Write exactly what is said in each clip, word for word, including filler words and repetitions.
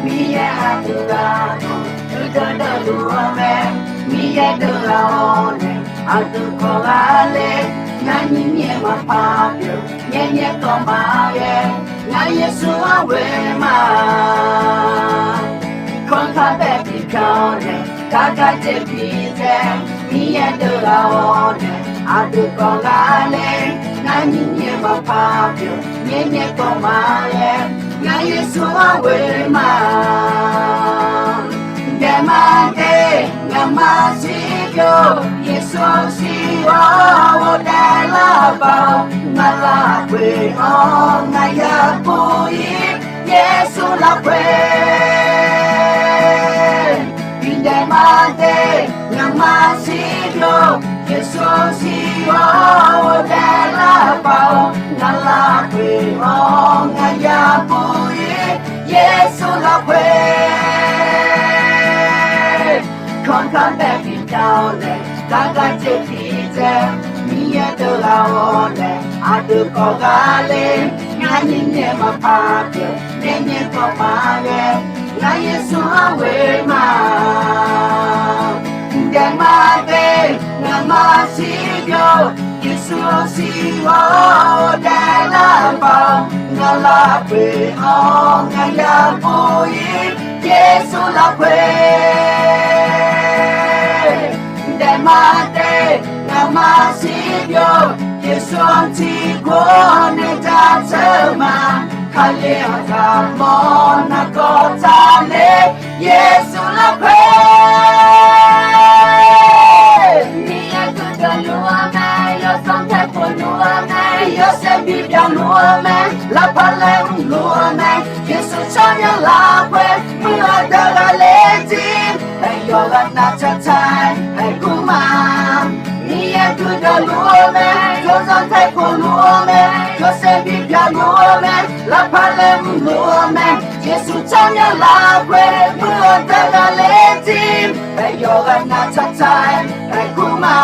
Miqyaer aqdui ghaq dawq uiqdeuq dawqluf-eu mae. Miqyaer deuq ghaq-awr nae aqdui kawv ghaq ler. Ngar nyir nyae maqpar pyeuf, nyaer nyaer kawv maqghae. Ngar Yeqsur-anr ghoe ma. Kanr kar bae bipyan-awr nae, gar gar jeq bidzae. Miqyaer deuq ghaq-awr nae aqdui kawv ghaq ler. Ngar nyir nyae maqpar pyeuf, nyaer nyaer kawv maqghae. Ngar Yeqsur-anr ghoe ma. Daef ma de, ngaq ma siqbyov, Yeqsur siq-awr ghofdaef lar bav-awr, ngaq lafkhoer-anr ngaq ya bur-ir, Yeqsur lafkhoer. Bidaef ma de, ngaq ma siqbyov, Yeqsur siq-awr ghofdaef lar bav-awr, ngaq lafkhoer-anr ngaq ya bur-ir, Yeqsur lafkhoer. Kanr kar bae bipyan-awr nae, gar gar jeq bidzae. Miqyaer deuq ghaq-awr nae aqdui kawv ghaq ler. Ngar nyir nyae maqpar pyeuf, nyaer nyaer kawv maqghae. Ngar Yeqsur-anr ghoe ma. Daef ma de, ngaq ma siqbyov, Yeqsur siq-awr ghofdaef lar bav-awr, ngaq lafkhoer-anr ngaq ya bur-ir, Yeqsur lafkhoer. Daef ma de, ngaq ma siqbyov, Yeqsur-anr tiqkawv nae jaceuq ma. Kali-anr zaqmawr nargawr taqler, Yeqsur lafkhoer. Miqyaer guiqdeuq luf-eu mae, yawsanr taeq khof luf-eu mae, yawshaef bibyan luf-eu mae, lavpar laer mrluf-eu mae, Yeqsur tsawrmyanr lafkhoer, muiq-eu deuq ghaqler jir, aer yawqghaq nav tsaqtsaq-aer aer gur ma. Miqyaer guiqdeuq luf-eu mae, yawsanr taeq khof luf-eu mae, yawshaef bibyan luf-eu mae, lavpar laer mrluf-eu mae, Yeqsur tsawrmyanr lafkhoer, muiq-eu deuq ghaqler jir, aer yawqghaq nav tsaqtsaq-aer aer gur ma.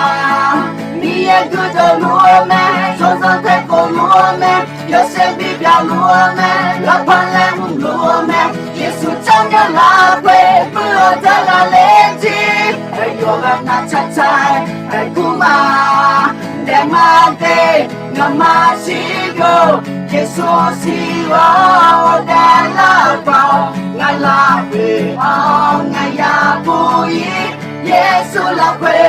Miqyaer guiqdeuq luf-eu mae, yawsanr taeq khof luf-eu mae, yawshaef bibyan luf-eu mae, lavpar laer mrluf-eu mae, Yeqsur tsawrmyanr lafkhoer, muiq-eu deuq ghaqler jir, aer yawqghaq nav tsaqtsaq-aer aer gur ma. Daef ma de, ngaq ma siqbyov, Yeqsur siq-awr ghofdaef lar bav-awr, ngaq lafkhoer-anr ngaq ya bur-ir, Yeqsur lafkhoer.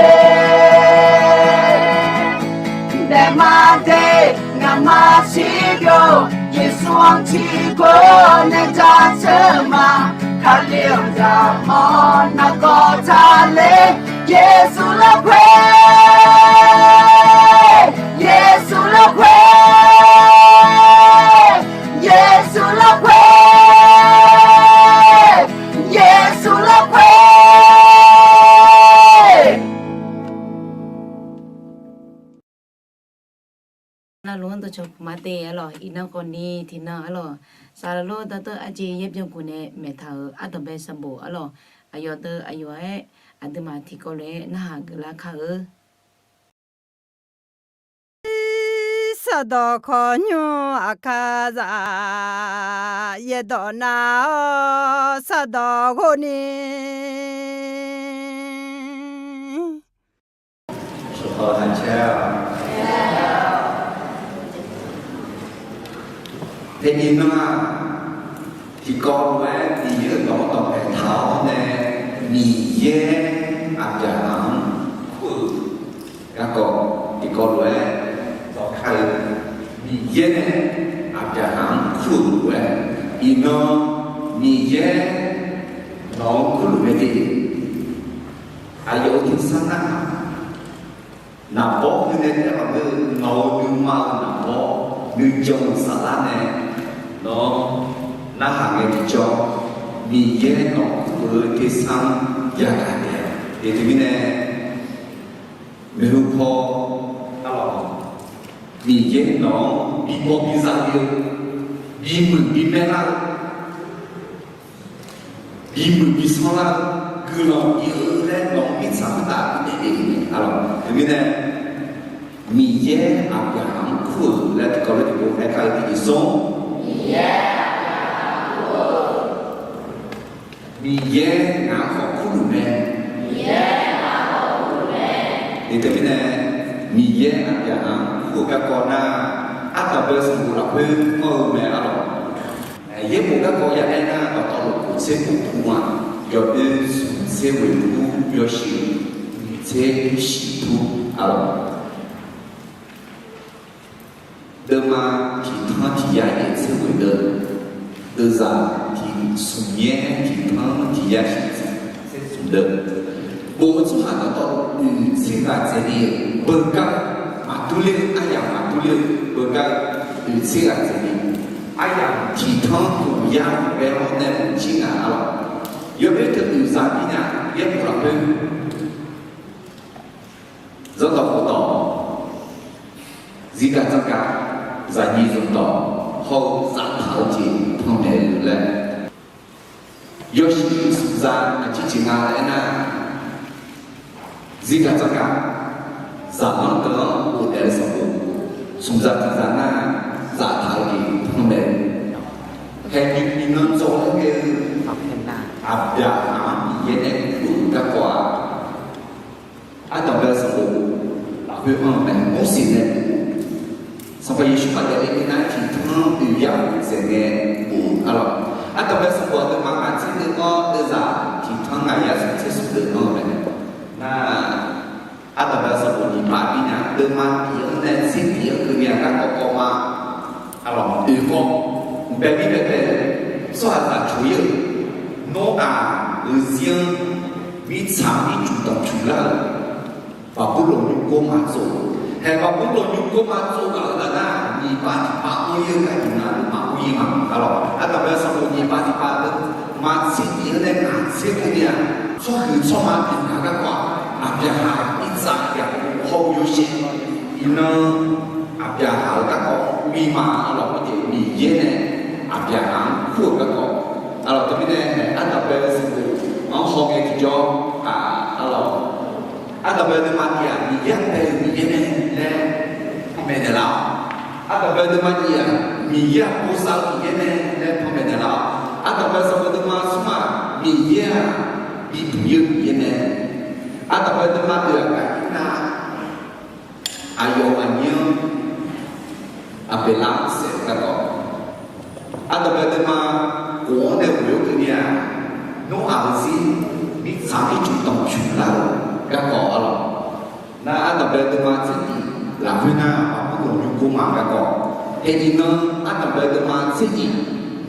Daef ma de, ngaq ma siqbyov, Yeqsur-anr tiqkawv nae jaceuq ma. Kali-anr zaqmawr nargawr taqler, Yeqsur lafkhoer, Yeqsur lafkhoer, Yeqsur lafkhoer, Yeqsur lafkhoer. Navluf-anr dawqcawq puq ma de arlawq, iqnan khawfni tiqnan arlawq, saqlaq lor dawrteuv arjeq yaer byankuf nae maeqtaq-euq ardanqbae sanqbof arlawq, aqyawf deuv aqyawf-aer aqduimaf tiqkawv lof-aer narhaq geuflar kar-eu. Saqdawq khawqnymr aqkar zaq, yaerdawq nav-awr saqdawq ghofni. Tiqkawv lof-aer Miqyaer-euq dawq dawqpae taq-awr nae, Miqyaer Aqbyaqhaq-anr kur-euq garkawv tiqkawv lof-aer dawqkar-eu, Miqyaer nae Aqbyaqhaq-anr kur-euq lof-aer, iqnan Miqyaer nawq-anr kurluf mae de. Aqyawf-euq tersar narhaq, naqbawr heu nae taef-aer maqngeur-eu nawq-euq nuima-euq naqbawr nuijan-euq saflar nae nawq-anr narhaq ngae tiqjawr, Miqyaer nawq-anr kur-eu tersar-anr yagaq taef-a. Teumirnae, maeqhu paw arlawq, Miqyaer nawq-anr bibaw biza le-eu, bimuiq bimaer lar-eu, bimuiq bisanr lar-eu, guiqlanq bif-eu laer nawq-anr mirtsaq khoertav bifnaeq le-euq mae arlawq. Teumirnae, Miqyaer Aqbyaqhaq-anr kur-euq laer tiqkawv lof-aer tiqpov aerkar-eu tiqjeq sanr. Miqyaer Aqbyaqhaq-anr kur-euq Miqyaer ngaq-anr khawf kurluf mae. Miqyaer ngaq-anr khawf kurluf mae. Teumirnae, Miqyaer Aqbyaqhaq-anr kur-eu garkawv nar, ardanqbae sanqbof lafkhoer anr-eu mae arlawq. Yaerbof garkawv ya aer nar, dawqtawvluf kof tser kof pu-aq, yawdoer smq tser ghoeq pu, yawshuif nyiq tser shif pu arlawq. Deuvma tiq tanr tiq yar yaef tser ghoeq deuv, deuvzaq tiq smq nyaer tiq tanr tiq yar shif tser smq deuv, bof-eu tsawrhaq dawqtawvluf oeq tser ghaq dzaeqle-euq beugar, maqdur ler-eu aryamq maqdur ler-eu beugar, oeq tser ghaq dzaeqle, aryamq tiq tanr khof yar bae-awr nae mq jir ngaq arlawq. Yawdoer teu oeq zaq mirnae yaerbof lafkhoer Zanrdawq khofdawq, zirgaq dzanrgaq, zaqnyiq zanqdawq hawr-eu zaftaq-eu jeq panmaeq-eu laer, yawshuif smqza aqjeq jeq nga laer aernar, zirgaq dzanrgaq, zaqlanr deuq-anr ghofdaef-eu sanqbof, smqza tiqzaq nar, zaftaq-eu jeq panmaeq-eu, haeqnymr iqnan dzawr-aer ghae-eu, Aqbyaqhaq-anr Miqyaer nae kur-euq garkawv-aq, ardanqbae sanqbof lafkhoer anr-eu mae. Morseq nae bof, Sanqpaq Yeqsur khaqdaeq le nar tiq tanr oeq yar khof dzaeq ngae bof arlawq. Ardanqbae sanqbof aqduimaf ngaq tser deuv-anr deuvzaq tiq tanr ngaq yar smq tser smq deuv anr-eu mae. Nar, ardanqbae sanqbof nyiq paq bi nya deuvma tiq-anr nae tser tiq-anr keuvni-aq garkawv kawv ma arlawq. Oeq kawv, bae mir bae bae, tsawrhaqzaq coq-ir-euq, Nawr-aq, euq zir-anr mirtsaq-anr ircuf danqcuf lar-euq Baqburlawq nymrgawr ma tsov. Haeq Baqburlawq nymrgawr ma tsov ghaq-euq ghaq nar, nyiq pav tiq pav anr-ir-eu gar tiq nar, nyiq pav anr-ir ma arlawq. Ardanqbae sanqbof nyiq pav tiq pav deuvma tser tiq-anr nae ngaq tser keuvni-aq, tsawrhuiq tsawrma tiq ghaq garkawv-aq, Aqbyaqhaq, Irsaq, Yaqkov hawr-eu yawshaef, iqnan Aqbyaqhaq-euq garkawv bi ma arlawq. Hawjeq Miqyaer nae Aqbyaqhaq-anr kur-euq garkawv arlawq. Teumirnae ardanqbae sanqbof-anr hawngae tiqjawr, arlawq, ardanqbae deuvma tiq-aq, Miqyaer-anr bae-eu Miqyaer mae laer panmaeq naeqlaf-awq. Ardanqbae deuvma nyiq-aq, Miqyaer-aq bosav-eu Miqyaer mae laer panmaeq naeqlaf-awq. Ardanqbae sanqbof deuvma smr-aq, Miqyaer-aq bibuq-ir-eu Miqyaer mae. Ardanqbae deuvma oeq-aq, gaqir nar, aqyawf aqnyir-anr Aqbeqlar-anr saef-eu garkawv. Ardanqbae deuvma khof-anr nae ghoe-awr keuvni-aq, Nawr-aq, euq zir mirtsaq ircuf danqcuf lar-euq garkawv arlawq. Nar ardanqbae deuvma tser tiq lafkhoer nar, Baqburlawq nymrgawr ma garkawv. Haeq iqnan ardanqbae deuvma tser tiq,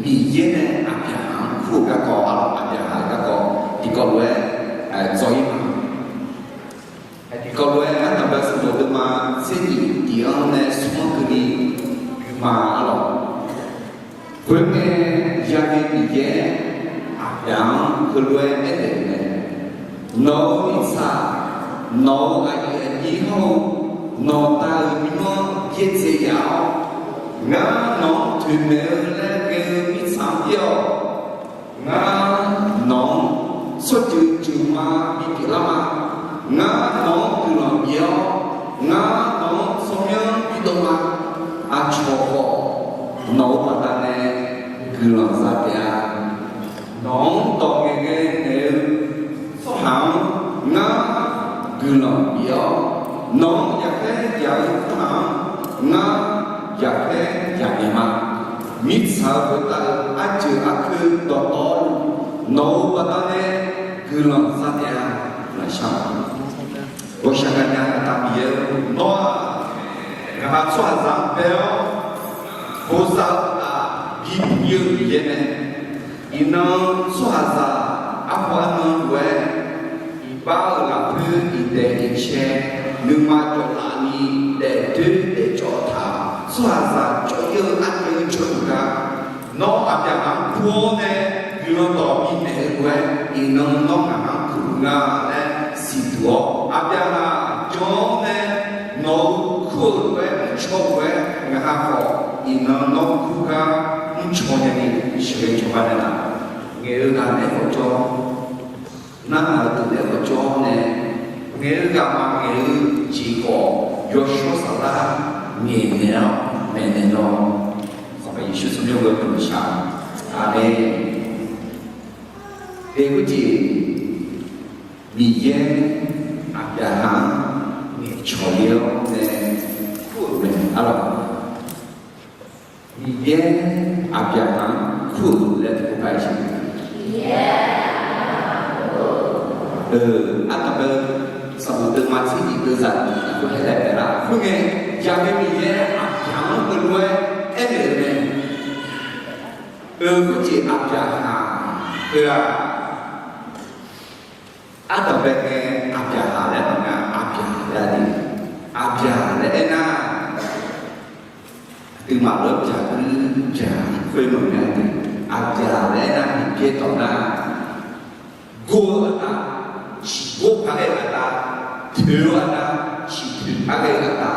Miqyaer nae Aqbyaqhaq-anr kur-euq garkawv arlawq. Aqbyaqhaq-euq garkawv tiqkawv lof-aer dzawr-ir ma. Tiqkawv lof-aer ardanqbae sanqbof deuvma tser tiq tiq-anr nae smr-anr keuvni bi ma arlawq. Khoerngae, yaghae Miqyaer Aqbyaq-anr heulof-aer aernaeq-euq mae. Nawq-euq mirtsaq, nawq-euq aqyuif aqnyir hawr-eu nawqda-euq nymr-anr byaerdzae yaf-awr, ngar nawq-anr toeqmaeq-eu laer ghae-eu mirtsaq-anr ir-awq. Ngar nawq-anr tsawrjeuq jeuqma bipyeuf lar ma. Ngar nawq-anr guiqlanq bif-awr, ngar nawq-anr tsawrmyanr bidov ma. Aqcawq khawf nawq-euq baqdanae guiqlanq za taef-a. Nawq-anr dawq ngaeqghae naeq-eu tsawrhaq-anr ngar guiqlanq bif-awr, nawq-anr yaqkhaer yaq-eu tsawrhaq-anr ngar yaqkhaer yaq naeq ma. Mirtsaq-euq boftaq-euq arjeuq arkoer dawqtawvluf, nawq-euq baqdanae guiqlanq za taef-a. Laqshaq, ghawqshaq gaqnya aqda Miqyaer-or, nawr-aq, ngaqha tsawrhaqzaq-anr bae-awr bosav-eu uqtaf bibuq-ir-eu Miqyaer mae. Iqnan tsawrhaqzaq arpawf arnan lof-aer, iqbax-euq lafkhoer iqdaef iqcae, nuima jawqlaf ni daefdoer daefcawv taq, tsawrhaqzaq cawv-ir-eu arcaev-eu jawrluf gar, nawr Aqbyaqhaq-anr kur-awr nae guiqlanq dawq bimaeq-eu lof-aer, iqnan nawr ngaq-anr kur-eu nga laer siqduq-awr, Aqbyaqhaq jan-awr nae nawq-euq kur-euq lof-aer mrcaw-eu lof-aer, ngaqha khawf iqnan nawr kur gar mrcaw nae ni sheuqghae cawba naeqlaf. Ngaeq-eu ghaq naeq-aer khawf jawr, narhaq-eu deuq naeq-aer khawf jawr-awr nae, ngaeq-eu ghaq maqngaeq-eu jeq khawf, yawshawr saflar ngaeqnaeq-awr maeqnaeq lawr. Sanqpaq Yeqsur tsawrmyanr ghoe-eu guiqlanq shaq. Aqmeq. Tekhawf jeq, Miqyaer Aqbyaqhaq-anr ngaeqcawq le-awr nae kur-euq mae arlawq. Miqyaer Aqbyaqhaq-anr kur-euq laer tiqpov par-aer siq. Ardanqbae sanqbof deuvma tser nyiq deuvzaq nyiq lafkhoer haelae taef lar. Khoerngae, Yaqmae Miqyaer Aqbyaqhaq-anr heulof-aer aernaeq-euq mae. Eukhoer jeq Aqbyaqhaq heu-aq, ardanqbae ngae Aqbyaqhaq laer maqnga, Aqbyaq laer-a de. Aqbyaq laer aernar, aqduimaf lawr byaq-eu byaq khoer maqnga de. Aqbyaq laer aernar, Miqyaer dawq nar, gor-eu aqda, ciqgor paq ghae-eu aqda, toeq-eu aqda, ciqtoeq paq ghae-eu aqda.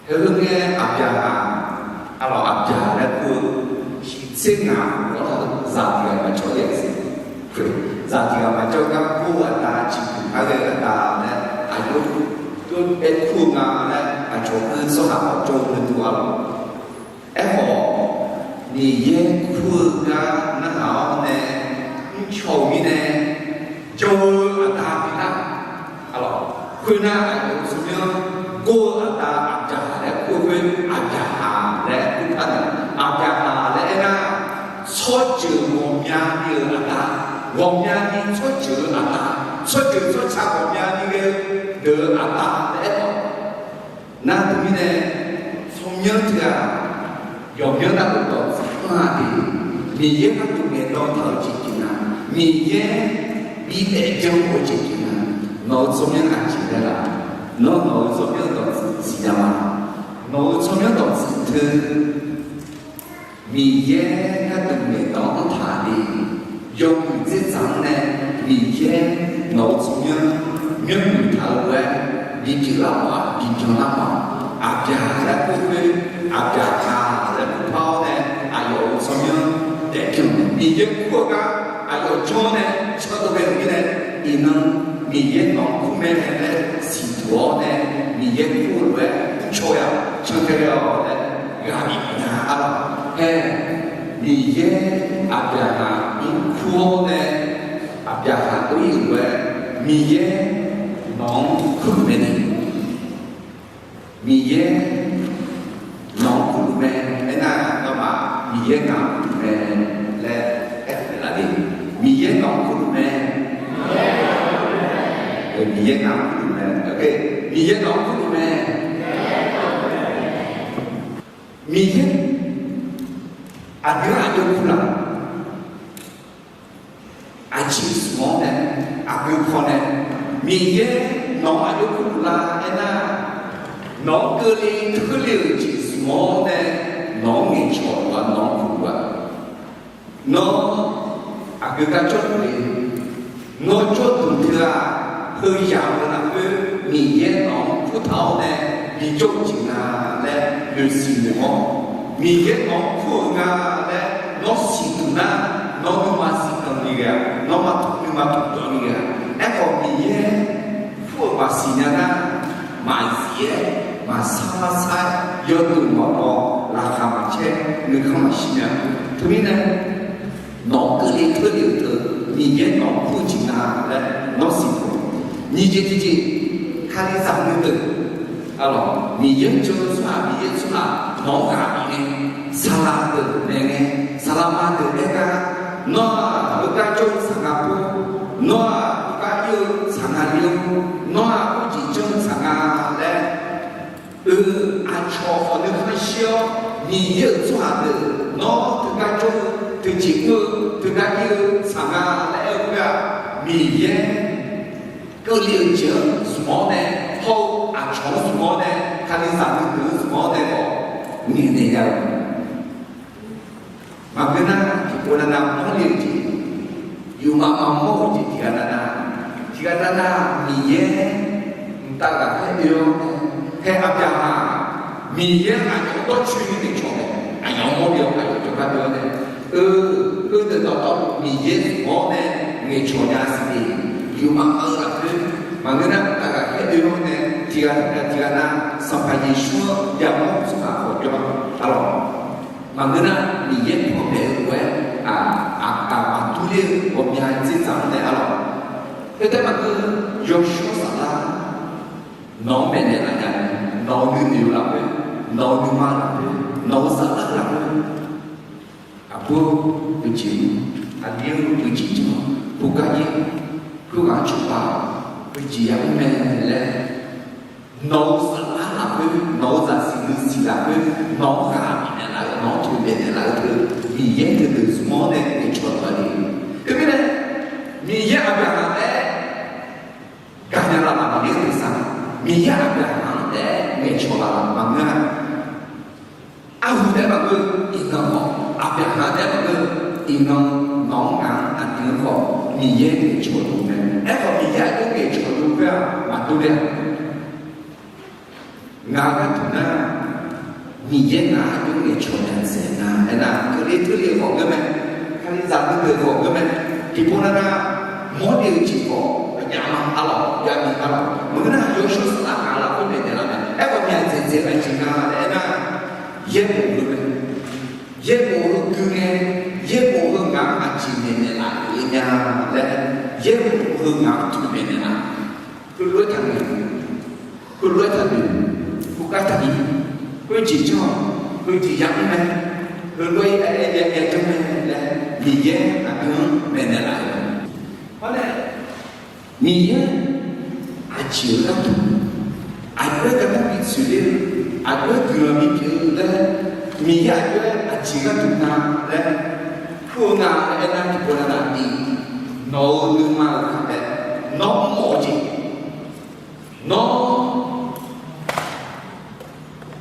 Heu heu ngae Aqbyaqhaq, arlawq Aqbyaq laer kur-eu, shiqtser ngaq-awr zaqdeuq-aq maqjawr yaeq-eu siq. Zaqdeuq-aq maqjawr gar gor-eu aqda, ciqtoeq paq ghae-eu aqda laer aqjox aer kur-eu nga laer aqcawq-eu tsawrhaq-awr jawr-eu deuq arlawq. Aerkhawf, Miqyaer kur-eu gar narhaq-awr nae, mrcaw-euq mirnae, jawr-eu aqda pyeuflar. Arlawq, khoernar aqyawf-euq tsawrmyanr gor-eu aqda Aqbyaqhaq laer kur-eu khoer, Aqbyaqhaq laer kur par nae, Aqbyaqhaq laer aernar, tsawrjeuq ghawqmya ni-euq aqda, ghawqmya ni tsawrjeuq-eu aqda, tsawrjeuq tsawrca ghawqmya ni ghae-eu deuq-eu aqda laer aerkhawf, nar teumirnae, tsawrmyanr teughaq, yawqmyanr navluf dawqtsuif anr-a de. Miqyaer gharduq ngaeqdan taq-eu jeq jeq nga, Miqyaer bidaef janr-eu jeq jeq nga. Nawq-euq tsawrmyanr aqjeq laer laf? Nawr nawq-euq tsawrmyanr dawqtsuif siqnya ma? Nawq-euq tsawrmyanr dawqtsuif teu Miqyaer gharduq ngaeqdan-anr taq-a de. Yawmuiq dzerdzaq-anr nae Miqyaer nawq-euq tsawrmyanr myanrmuiq taq-eu lof-aer bipyeuf lar mawf-aq, bibyan lar mawf-aq, Aqbyaq laer kur khoer, Aqbyaqhaq laer kur par-awr nae aqyawf-euq tsawrmyanr daefbyan-eu mae. Miqyaer kur-eu gar aqyawf janr-awr nae candov ghae-euq mirnae, iqnan Miqyaer nawq-anr kur mae laer siqduq-awr nae, Miqyaer kur-eu lof-aer mrcaw-a, can tae ghae-awq laer ghaq bif nya arlawq. Hae, Miqyaer Aqbyaqhaq-anr kur-awr nae, Aqbyaqhaq-anr ir-euq lof-aer Miqyaer nawq-anr kurluf mae ni. Miqyaer nawq-anr kurluf mae. Aernar, nawmaf Miqyaer ngaq-anr kurluf mae laer aer-eu laf le. Miqyaer nawq-anr kurluf mae. Miqyaer ngaq-anr kurluf mae. Miqyaer nawq-anr kurluf mae. Miqyaer aqdui-anr aqjox kurlaf? Aqjeq zmq-awr nae, aqgeu paw nae, Miqyaer nawq-anr aqjox kurluf lar aernar, nawq-anr keuvle teurle-euq jeq zmq-awr nae, nawq-anr ngaeqcawq luf-a, nawq-anr kurluf-a. Nawr aqgeu gar jawrduq le? Nawr jawrduq teu-aq, heu yamq-eu lafkhoer Miqyaer nawq-anr kurtaq-awr nae bijawr-eu jeq nga laer noeqsiq noeq-awr, Miqyaer nawq-anr kur-eu nga laer nawr siqduq nar, nawr nuima siqdanq ni ghae-a, nawr ma taq nuima taq danq ni ghae-a. Aerkhawf Miqyaer kur-euq maqsiq nya nar, maqzif-aer maqsar lar sar-aer yawdeuq mawf-awr laqkhaq maqcaer nuikhanr maqshir nya. Teumirnae nawq-anr keuvle teurle-euq teu Miqyaer nawq-anr kur-eu jeq nga laer nawr siqduq. Nyiq jeq tiqjeq, Kalizaq nuideuq, arlawq, Miqyaer-anr jan-eu tsawrhaq, Miqyaer tsawrhaq nawq-anr ghaq bif ngae, saqlaq deuq naeq ngae, saqlaq ma deuq aer gar, nawr-aq heugar jawr-eu saq nga pov, nawr-aq heugar ir-eu saq nga ir-awr, nawr-aq khoerjeq janr-eu saq nga laer, eu, aqcawq khawf nuikhanr shir-awr, Miqyaer-euq tsawrhaq deuq nawr teugar jawr-eu, teujeq mr-eu, teugar ir-eu saq nga laer aer-eu khoer-aq, Miqyaer keuvle-euq jeq-anr zmq-awr nae, hawr-eu aqcawq-anr zmq-awr nae, Kalizaq nuideuq-anr zmq-awr nae khawf ngaeqnaeq nya-eu Maqngeur nar, tiqpov navnav mawrle-eu jeq, yufmaf maqmawr-eu jeq tiqghaq navnav, tiqghaq navnav Miqyaer mqtav ghaqkhaer oe-awr, hae Aqbyaqhaq, Miqyaer aqyawf dawrcoeni ngaeqcawq mae, aqyawf mawrle-awr aqyawf jawrgar oe-awr nae, eu, heudeuq dawqtawvluf Miqyaer zmq-awr nae ngaeqcawq nya siq de. Yufmaf maqmawr-eu lafkhoer, maqngeur nar mqtav ghaqkhaer oe-awr nae, tiqghaq tiqghaq nav Sanqpaq Yeqsur-anr yamawr-eu tsawrhaq khawf jawr-a, arlawq. Maqngeur nar, Miqyaer panmaeq-eu lof-aer, aq, aqkaq maqdur Aqdui-euq ghawqmya dzerdzaq-anr nae arlawq, khoertav maqngeur, yawshawr saflar nawq-anr maeqnaeq laf nya-eu, nawq-euq nuinoeq-eu lafkhoer, nawq-euq nuima lafkhoer, nawq-euq saflar lafkhoer, aqbur-eu jeq-anr, aqli-eu jeq janr-awq, khoergar-ir, khoerghaq-anr cawba-awq, heujeq ya mr mae laer, nawq-euq saflar lafkhoer, nawq-euq zaqsiq nuisiq lafkhoer, nawq-anr ghaq bifnaeq laf-eu, nawq-anr toeqmaeq naeq laf-eu teu, Miqyaer teudeuq zmq-awr nae ngaeqcawq taq le. Teumirnae, Miqyaer Aqbyaqhaq taef-aer gaqnya laf maqngeur-a, Miqyaer Aqbyaqhaq-anr taef-aer ngaeqcawq laf maqngeur-a. Arhu taef-aer maqngeur, iqnan khawf Aqbyaqhaq taef-aer maqngeur, iqnan nawq-anr ngaq-anr aqdui-anr khawf Miqyaer ngaeqcawq luf mae. Aerkhawf Miqyaer aqdui-anr ngaeqcawq luf khoer-aq maqdur ler-a. Ngaq gharduq nar, Miqyaer ngaq aqdui-anr ngaeqcawq nya dzaeq nar aernar, keuvle teule-eu khawf ngeur mae, kalizaq nuideuq khawf ngeur mae, tiqpov nar nar, mawrle-eu jeq khawf aqjav ma arlawq, jav ni arlawq. Maqngeur nar, yawshawr saflar ngaq lafkhoer maeqnaeq laf mae. Aerkhawf myaq dzaeqdzaeq-eu aqjeq nga laer aernar, yaerbof heu mae. Yaerbof heu gui ngae, yaerbof heu ngaq-anr aqjeq maeqnaeq laf-euq nya laer, yaerbof heu ngaq-anr toeqmaeq naeq laf, heulof-aer taqnoeq, heulof-aer taqnoeq, khoergar taqbi, khoerjeq janr-awq, heujeq ya mr mae, heulof-aer aer-aer ya ya janr mae laer, Miqyaer aqdui-anr maeqnaeq laf-euq mae. Hawr nae, Miqyaer aqjeq-eu gharduq, aqjox-aer gardanr bitsoeq ler-eu, aqjox-aer guiqlanq bipyeuf-eu laer, Miqyaer aqjox-aer aqjeq gharduq nga laer, kur-eu nga laer aernar, tiqpov nar nar ni, nawq-euq nuima-euq kaqbae, nawr mr mawf-eu jeq, nawr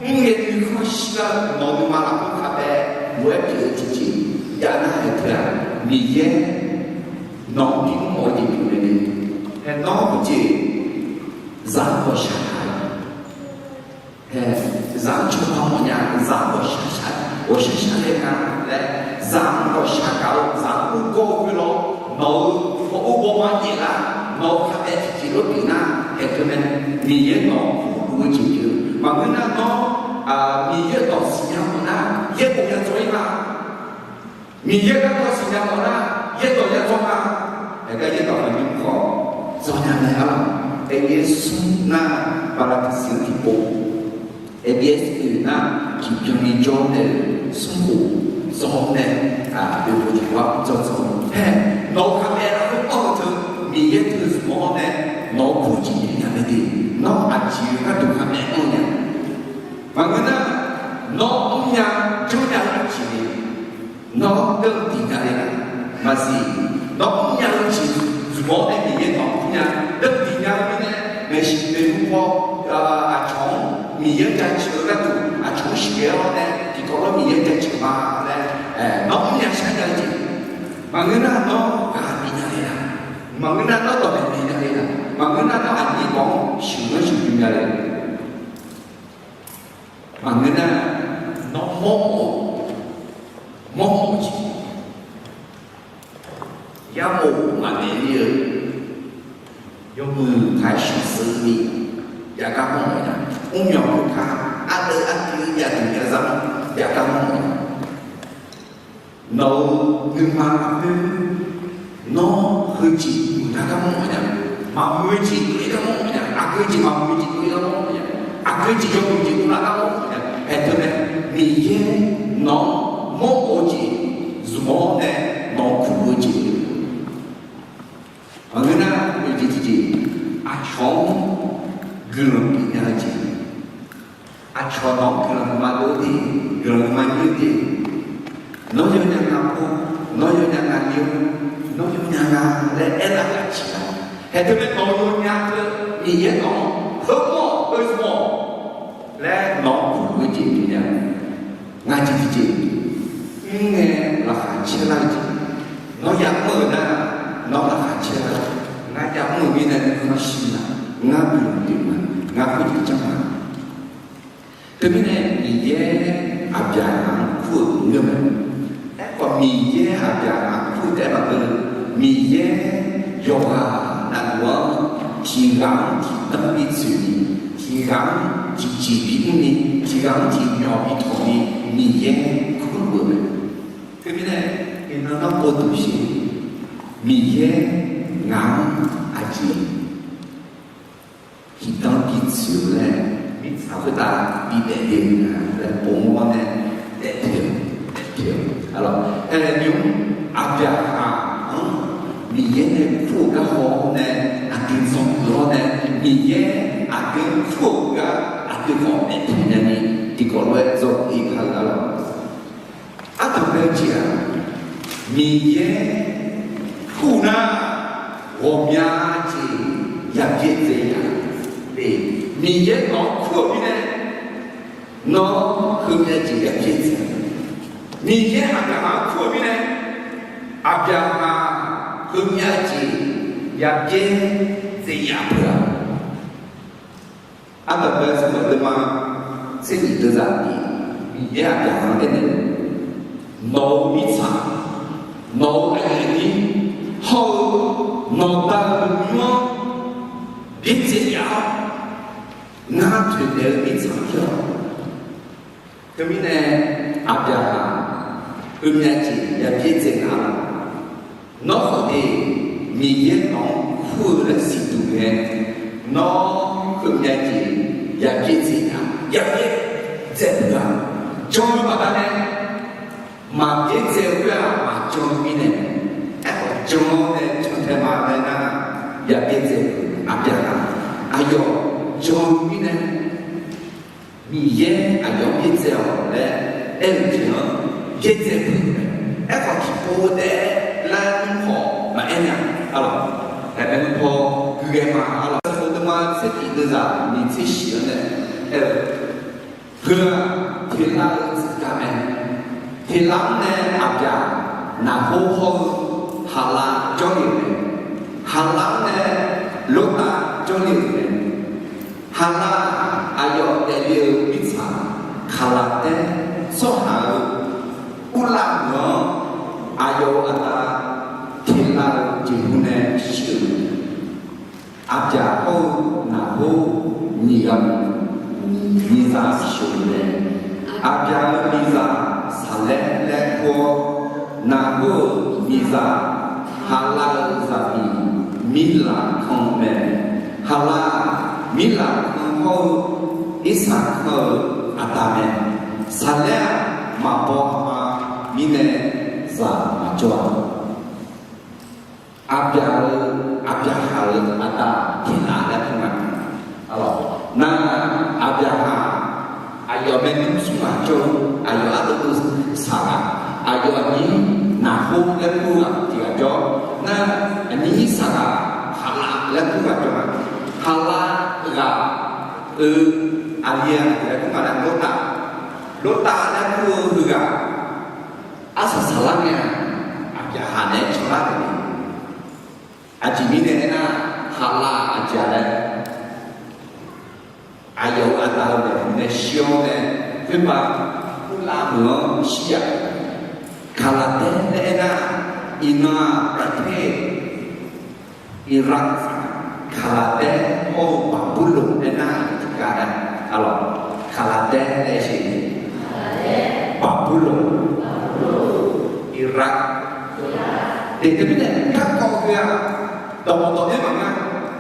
mr ngae nuikhanr shir lar-eu nawq-euq nuima lafkhoer kaqbae, lof-aer pyeuf-eu tiqjeq jav nar-aer teu-aq, Miqyaer nawq-anr bimr mawf-eu jeq pyeuf mae ni, hae nawr heujeq zaq-anr ghawqshaq gaq-eu, hae zaq-anr cawba mawfnya, zaq-anr ghawqshaq shaq, ghawqshaq shaq laer nga laer, zaq-anr ghawqshaq gaq-eu, zaq-anr ur gawr-eu khoerlof, nawq-euq hawr ur gawr ma jaeq lar, nawq-euq kaqbae tiqjeq lof pyeuf nar, hae teu mae, Miqyaer nawq-anr kurluf-eu jeq pyeuf-eu maqngeur nar, nawr Miqyaer dawq siqnya mawf nar, yaerbof ya dzawr-ir ma. Miqyaer garkawv siqnya mawf nar, yaerdawq ya dzawr ma. Haegar yaerdawq maqnymr khawf, dzawr nya mae arlawq. Aeryaer smr nar, bala tiqsiq-anr tiqpov, aeryaer smr nar, tiqbyan ni jawr nae-eu smrkhof dzawr nae, oeqpov tiqpov-anr dzawr dzawr-eu hae, nawq-euq kaqbae lafkhoer anr-eu teu, Miqyaer teu zmq-awr nae, nawq-euq kur jeq pyeufnya mae de. Nawr aqjeq gharduq kaqbae anr nya. Maqngeur nar, nawr mrnya janrnya-eu aqjeq ni, nawr deuv diq nya le-a. Maqsiq, nawr mrnya-eu jeq zmq-awr nae Miqyaer nawq-anr kurnya, deuv diq nya-eu mirnae, maeqshi maeqhu paw, aqcawq-anr Miqyaer jaceuq-eu gharduq aqcawq-anr sheuqghae-awr nae tiqkawv lawr Miqyaer jaceuq ma laer, nawr mrnya sharnya-eu jeq. Maqngeur nar nawr ghaq bif nya le-a. Maqngeur nar nawr dawqmaeq bif nya le-a. Maqngeur nar nawr aqnyir bawq-anr sheuqghanr sheuqbymr nya le. Maqngeur nar, nawr mawrmawf-eu, mawrmawf-eu jeq, yaerbof maqmaeq ler-eu, yawmuiq paq-aer shawqshaq ni, jav gar mawrmawf nya. Mrmyawq khoerkar ardeuv ardui yadmq yazar-anr jav gar mawrmawf nya. Nawq-euq nuima lafkhoer, nawr heujeq muiqlar gar mawrmawf nya. Maqmuiq-eu jeq muiqlar gar mawrmawf nya. Aqgeu jeq maqmuiq-eu jeq muiqlar gar mawrmawf nya. Aqgeu jeq yawmuiq jeq muiqlar gar mawrmawf nya. Haeq teu mae, Miqyaer nawq-anr mawrmawf-eu jeq zmq-awr nae nawq-anr kurluf-eu jeq. Maqngeur nar, oeq jeq tiqjeq, aqcawq-anr guiqlanq bifnya-eu jeq, aqcawq nawq-anr guiqlanq nuima dov-eu de, guiqlanq nuima nyir-eu de, nawr yawnya nga pov, nawr yawnya nga nyir-eu, nawr yawnya nga laer aerlaf-eu aqjeq-a. Haeq teu mae nawq-eu yawnya teu, Miqyaer nawq-anr heumawr-awq, oe zmq-awq laer nawq-anr kurluf-eu jeq pyeufnya. Ngar jeq tiqjeq, mr ngae laqkhaq caer lar-eu jeq, nawr yamr-eu nar, nawr laqkhaq caer lar. Ngar yamr-eu mirnae nuikhanr shir nar, ngar guiqlanq pyeuf ma, ngar khoerjeq janr ma. Teumirnae Miqyaer Aqbyaqhaq-anr kur-euq ngeur mae. Aerkhawf Miqyaer Aqbyaqhaq kur taef-aer maqngeur-eu, Miqyaer yawqghaq navluf-anr tiqghaq-anr tiqdanr bitsoeqni, tiqghaq-anr tiqjeq bimrni, tiqghaq-anr tiqmyawq bitawqni, Miqyaer kurluf-eu mae. Teumirnae iqnan nawr pov duq shir, Miqyaer ngaq-anr aqjeq tiqdan bi tsoeq-eu laer, mirtsaq khoertav bi daefle-eu nga laer, pov-awr nae daefpyeuf, daefpyeuf-eu. Aerlawq, aerlawq nymr, Aqbyaqhaq-anr Miqyaer nae kur-eu garkawv-awr nae, aqdui zanqdui-awr nae, Miqyaer aqdui-anr kur-euq gar aqdui khawf daefpyeuf nae ni, tiqkawv lof-aer dzawgeuf-ir kar-eu arlawq. Ardanqbae-eu jeq-aq, Miqyaer kur nar, ghawqmya jeq yabyaerdzae ya. Miqyaer nawq-anr kur-euq mirnae, nawr heumya jeq yabyaerdzae. Miqyaer Aqbyaqhaq-anr kur-euq mirnae, Aqbyaqhaq heumya jeq yabyaerdzae ya peuq-a. Ardanqbae-eu sanqbof deuvma tser nyiq deuvzaq ni, Miqyaer Aqbyaqhaq-anr aernaeq, nawq-euq mirtsaq, nawq-euq aqyuif aqnyir hawr-eu nawqda-euq nymr-anr byaerdzae ya-awr, ngar toeqdaef-eu mirtsaq pyeuf-awq. Teumirnae Aqbyaqhaq heumya jeq yabyaerdzae nar, nawr khawf de, Miqyaer nawq-anr kur-eu laer siqduq ngae, nawr heumya jeq yabyaerdzae nar, yabyaerdzae peuq-a. Jan-eu baqdanae maqbyaerdzae-eu khoer-aq, maqjan-eu mirnae, aerkhawf jan-awr nae jantae ma laer nar, yabyaerdzae peuq. Aqbyaqhaq aqyawf jan-eu mirnae, Miqyaer aqyawf-anr byaerdzae-awq laer aer-eu jeq-anr byaerdzae peuq-eu mae. Aerkhawf tiqpov taef-aer laer nymr paw maqaer nya arlawq. Aernaeq nymr paw gui ghae ma arlawq. Sanqbof deuvma tser nyiq deuvzaq nyiq tser shif-anr nae aer-eu, heu-aq, Teqlav-euq tsuif gaq mae. Teqlav-anr nae Aqbyaq Naqhor hawr-eu Haqlav jawrle-euq mae. Haqlav-anr nae Lortav jawrle-euq mae. Haqlav-aq, aqyawf daefle-eu mirtsaq Kaqlaqtaer tsawrhaq-euq urlav meuq-anr, aqyawf-euq aqda Teqlav-euq jeqhu nae shir-euq mae. Aqbyaq hawr-eu Naqhor nyiq ghaq miqzaq sheuq-eu mae. Aqbyaq-euq miqzaq Saqlaer laer kur-awr, Naqhor-euq miqzaq Haqlav-euq zaqmiq Mirlaq kan mae. Haqlav-aq, Mirlaq kan hawr-eu Irsaq kan-euq aqda mae. Saqlaer-aq, maqbaw aqma mirnae zaq maqjawr-a. Aqbyaq-euq, Aqbyaqhaq-euq aqda Teqlav laer kur nga. Nar, Aqbyaqhaq aqyawf maernmr smr ghaq jawr-eu, aqyawf ardov dov saq ghaq, aqyawf aqnyir Naqhor laer kur-eu ghaq tiq ghaq jawr. Nar, aqnyir saq ghaq Haqlav laer kur ghaq jawr nga. Haqlav ghaq-euq aqli-aq laer kur nga laer Lortav, Lortav laer kur-eu heughaq arsaq saqlar ngae-aq, Aqbyaqhaq naeq-aer canlar taef-a. Aqjeq mirnae aernar, Haqlav aqjeq-a laer, aqyawf-euq aqda-euq maeqhu nae shir-awr nae, khoerbav urlav meuq-anr shir-a. Kaqlaqtaer laer aernar, iqnan-aq, Iraq, Kaqlaqtaer hawr-eu Baqburloq aernar, tiqgar-a arlawq. Kaqlaqtaer laer aer-eu, Baqburloq, Iraq. Teumirnae garkawv heu-aq, dawqmawq dawq-aer maqnga.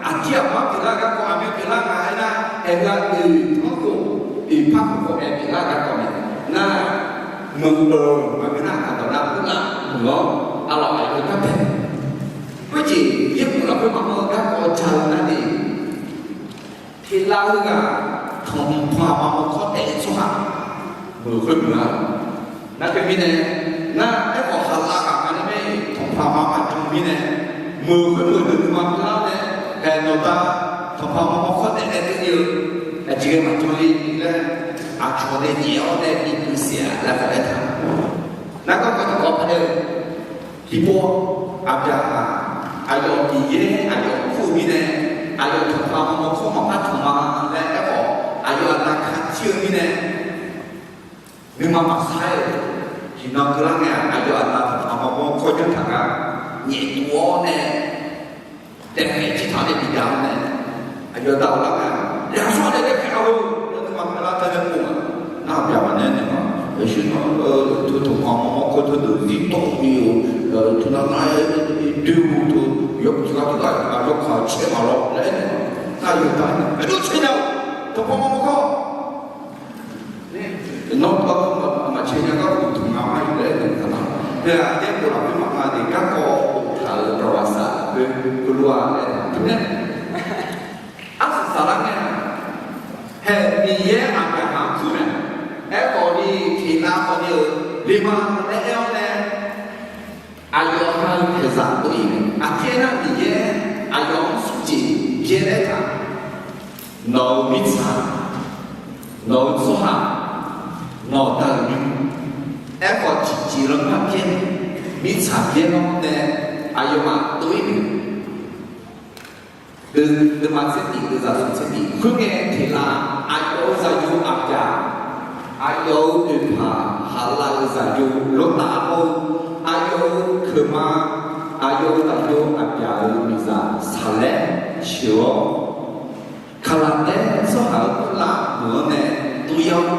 Aqdir aqmar pyeuflar-eu garkawv, aqmyan pyeuflar nga aernar, aer-eu-aq, oeq tanrkhof, oeq par khof khawf aer pyeuflar-eu garkawv mae. Nar, meuq-euq maqngeur nar, aqdawq nar meuq-awr, arlawq aqyawf-eu garpae khoerjeq yaerbof lafkhoer maqanr-eu garkawv ja-eu nar de. Teqlav heughaq tanqpanq aqma mawrkawr taef-aer tsawrhaq meuq khoermeuq-a. Nar teumirnae, nar aerkhawf Haqlav ghaq nga nae mae, tanqpanq aqma maqjan mirnae, meuq khoermeuq deuq nuima pyeuflar nae, aer nawqda tanqpanq aqma mawrkawr taef-aer teuv-eu, aqjeq ghae maqjan le laer, aqcawq nae nyaef-awr nae bi puiv siq-a laer khawf aertaq. Nar garkawv tiqkawv paq-aer-eu, tiqpov Aqbyaqhaq, aqyawf Miqyaer aqyawf kur-eu mirnae, aqyawf tanqpanq aqma mawrkawr maqpar tanq ma laer aerkhawf, aqyawf aqda kaqtir-eu mirnae, nuima maqsar-aer-euq, tiqnan keuvlar ngae-aq, aqyawf aqda tanqpanq aqma mawrkawr janr taq gar nyaef tuv-awr nae, daefkhaeq jir taq nae bidaq-awr nae, aqyawf aqda ghoflar ngae-aq, yaqsur nae daefkhaeq-a heu laer nuima pyeuflar taq nae pov-a. Nar Aqbyaqhaq nae aernaeq-a, yawshuir nar, tanqpanq aqma mawrkawr teudeuq zir tawv-eu, teunav nar-aer Doer-eu teu yawqjeq gar tiqgar yawkaq-eu caer maq lawr laer aernaeq-a. Nar yawqjeq aernaeq, aqjox caer nya-awq, taqpaw mawr mawr kar-awq. Nawr taqpaw maqcaer nya gar uqduq nga ma-ir laer aernaeq-a. Teu-aq yaerbof lafkhoer maqma de garkawv boftaq-euq dawqsaq lafkhoer heulof-a laer aernaeq-a. Teumirnae arsaq saqlar ngae-aq, hae Miqyaer aqbyaqhaq-anr kur mae. Aerkhawf ni tiqlav khawf ni-euq lema laer aer-awr nae, aqyawf ha-eu paeqzaq dov-ir mae. Aqjeq aernar, Miqyaer aqyawf-anr smrjeq byaer laer taq, nawq-euq mirtsaq, nawq-euq tsawrhaq, nawq daq-euq nymr, aerkhawf tiqjeq lanma byaer, mirtsaq byaer-awr nae aqyawfmaf dov-ir mae. Deuvma tser tiq, deuvzaq smq tser tiq, khoerngae tiqlav aqyawf-euq zaqyo aqbyaq, aqyawf-euq oeqpaq haqlav-euq zaqyo lawrtav hawr-eu, aqyawf-euq keuqma, aqyawf-euq zaqyo aqbyaq-euq miqzaq saqlaer sheuq-awr, Kaqlaqdaer tsawrhaq-euq kurlav meuq-anr nae dov-ir-awr,